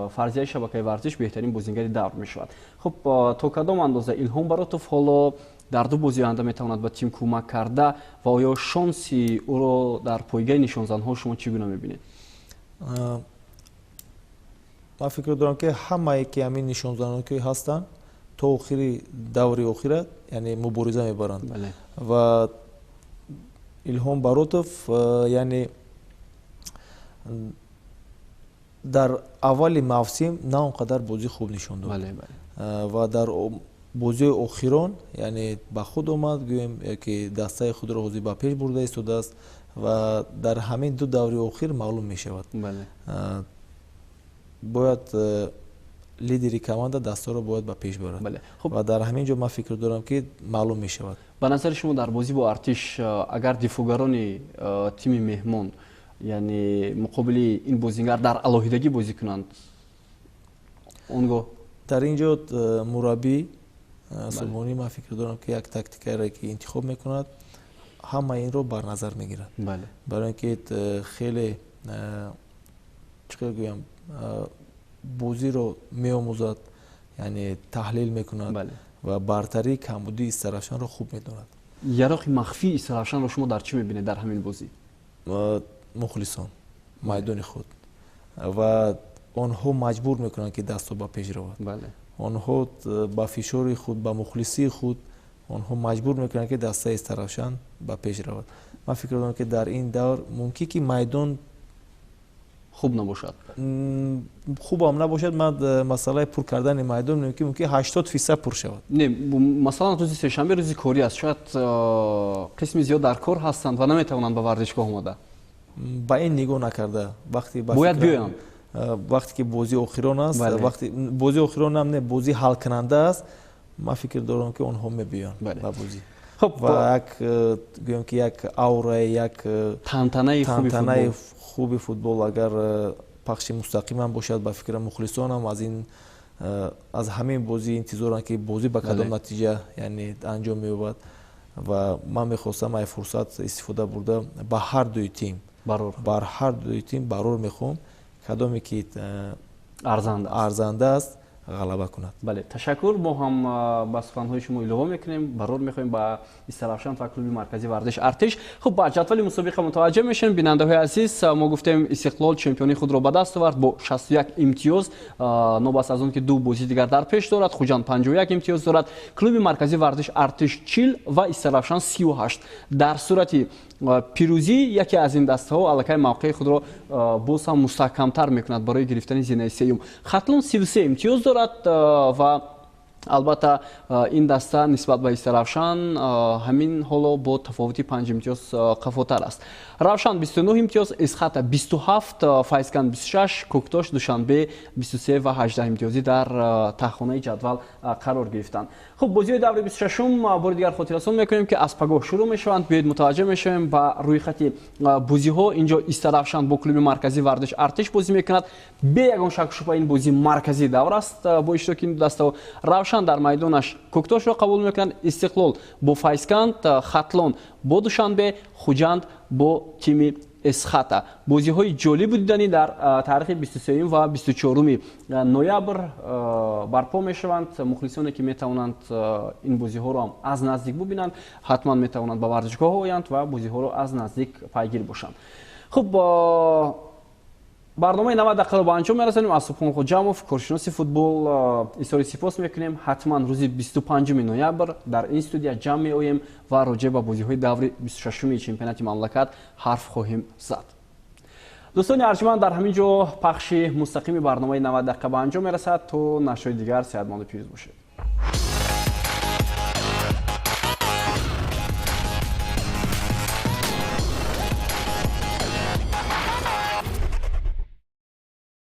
[SPEAKER 1] фарзияи шабакаи варзиш беҳтарин бозингари давр мешавад. Хуб, то кадом андоза Илҳом Баротов ҳоло дар ду бозии оянда метавонад ба тим кӯмак карда ва оё шонси ӯро дар пойгаи нишонзанҳо шумо чӣ гуна мебинед?
[SPEAKER 2] Ман фикр дорам, ки ҳамае ки ҳамин нишонзанон ки ҳастанд, то охири даври охира, яъне мубориза мебаранд. Ва Илҳом Баротов, яъне дар аввали мавсим на он қадар бозии хуб нишон дод ва дар бозиҳои охирон, яъне ба худ омад, гӯем, ки дастаи худро ҳозир ба пеш бурда истодааст. Ва дар ҳамин ду даври охир маълум мешавад. Бояд лидери команда дастаро бояд ба пеш барад ва дар ҳамин ҷо ман фикр дорам, ки маълум мешавад.
[SPEAKER 1] Ба назари шумо, дар бозӣ бо Артиш, агар дифоъгарони тими меҳмон, яъне муқобили ин бозингар дар алоҳидагӣ бозӣ кунанд, он гоҳ?
[SPEAKER 2] Дар ин ҷо мураббӣ Субҳонӣ, ман фикр дорам, ки як тактикаеро ки интихоб мекунад, ҳама инро бар назар мегирад, барои ин ки хеле, чӣ хел гӯям, бозиро меомӯзад, яъне таҳлил мекунад ва бартарии камбудии Истаравшанро хуб медонад.
[SPEAKER 1] Яроқи махфии Истаравшанро шумо дар чӣ мебинед дар ҳамин бозӣ?
[SPEAKER 2] Мухлисон, майдони худ, ва онҳо маҷбур мекунанд, ки дастҳо ба пеш равад. Онҳо ба фишори худ, ба мухлисии худ онҳо маҷбур мекунанд, ки дастаи Истаравшан ба пеш равад. Ман фикр дорам, ки дар ин давр мумкин ки майдон
[SPEAKER 1] хуб набошад.
[SPEAKER 2] Хубам набошад. Ман масъалаи пур кардани майдон, мумкин 80% пур шавад.
[SPEAKER 1] Не, масалан, рӯзи сешанбе рӯзи корӣ аст, шояд қисми зиёд дар кор ҳастанд ва наметавонанд ба варзишгоҳ омада.
[SPEAKER 2] Ба ин нигоҳ накарда, вақте
[SPEAKER 1] бояд биёянд.
[SPEAKER 2] Вақте ки бозии охирон аст, вақте бозии охирон ҳам не, бозӣ ҳалкунанда аст, ман фикр дорам, ки онҳо мебиёянд ба бозӣ.
[SPEAKER 1] Хуб.
[SPEAKER 2] Ва як, гӯем ки, як аураи, як
[SPEAKER 1] тантанаи.
[SPEAKER 2] Тантанаи хуби футбол, агар пахши мустақимам бошад, ба фикрам, мухлисонам аз ин, аз ҳамин бозӣ интизоранд, ки бозӣ ба кадом натиҷа, яъне, анҷом меёбад. Ва ман мехостам ай фурсат истифода бурда ба ҳар дуи тим, бар ҳар дуи тим барор мехоҳам, кадоме ки арзанда аст, ғалаба кунад.
[SPEAKER 1] Бале, ташаккур. Мо ҳам ба суханҳои шумо илова мекунем, барор мехоҳем ба Истаравшан ва клуби марказии варзиш Артиш. Хуб, ба ҷадвали мусобиқа мутаваҷҷеҳ мешавем, бинандаҳои азиз. Мо гуфтем, Истиқлол чемпионии худро ба даст овард бо 61 имтиёз, нобаст аз он ки ду бозии дигар дар пеш дорад. Хуҷанд 51 имтиёз дорад, клуби марказии варзиш Артиш 40 ва Истаравшан 38. Дар сурати пирӯзӣ яке аз ин дастаҳо аллакай мавқеи худро боз ҳам мустаҳкамтар мекунад барои гирифтани зинаи сеюм. Хатлон 33 имтиёз дорад ва албатта ин даста нисбат ба Истаравшан ҳамин ҳоло бо тафовути 5 имтиёз қафотар аст. Равшан 29 имтиёз, Эсхата 27, Файзканд 26, Кӯктош, Душанбе 23 ва 18 имтиёзӣ дар таҳхонаи ҷадвал қарор гирифтанд. Хуб, бозиҳои даври 26-ум бори дигар хотиррасон мекунем, ки аз пагоҳ шурӯъ мешаванд. Биёед, мутаваҷҷеҳ мешавем ба рӯйхати бозиҳо. Инҷо Истаравшан бо клуби марказии варзиш Артиш бозӣ мекунад. Бе ягон шаку шубҳа ин бозӣ марказии давр аст бо иштироки ин дастаҳо. Равшан дар майдонаш Кӯктошро қабул мекунад, Истиқлол бо Файзканд, Хатлон бо Душанбе, Хуҷанд бо тими Эсхата. Бозиҳои ҷолибу диданӣ дар таърихи 23 ва 24 ноябр барпо мешаванд. Мухлисоне, ки метавонанд ин бозиҳоро ҳам аз наздик бубинанд, ҳатман метавонанд ба варзишгоҳ оянд ва бозиҳоро аз наздик пайгир бошанд. Хуб, барномаи 90 дақиқаро ба анҷом мерасонем. Аз Субҳон Хоҷамов, коршиноси футбол, изҳори сипос мекунем. Ҳатман рӯзи 25 ноябр дар ин студия ҷамъ меоем ва роҷеъ ба бозиҳои даври 26-уми чемпионати мамлакат ҳарф хоҳем зад. Дӯстони арҷманд, дар ҳамин ҷо пахши мустақими барномаи 90 дақиқа ба анҷом мерасад. То нашрҳои дигар сеҳатманду пирӯз бошед.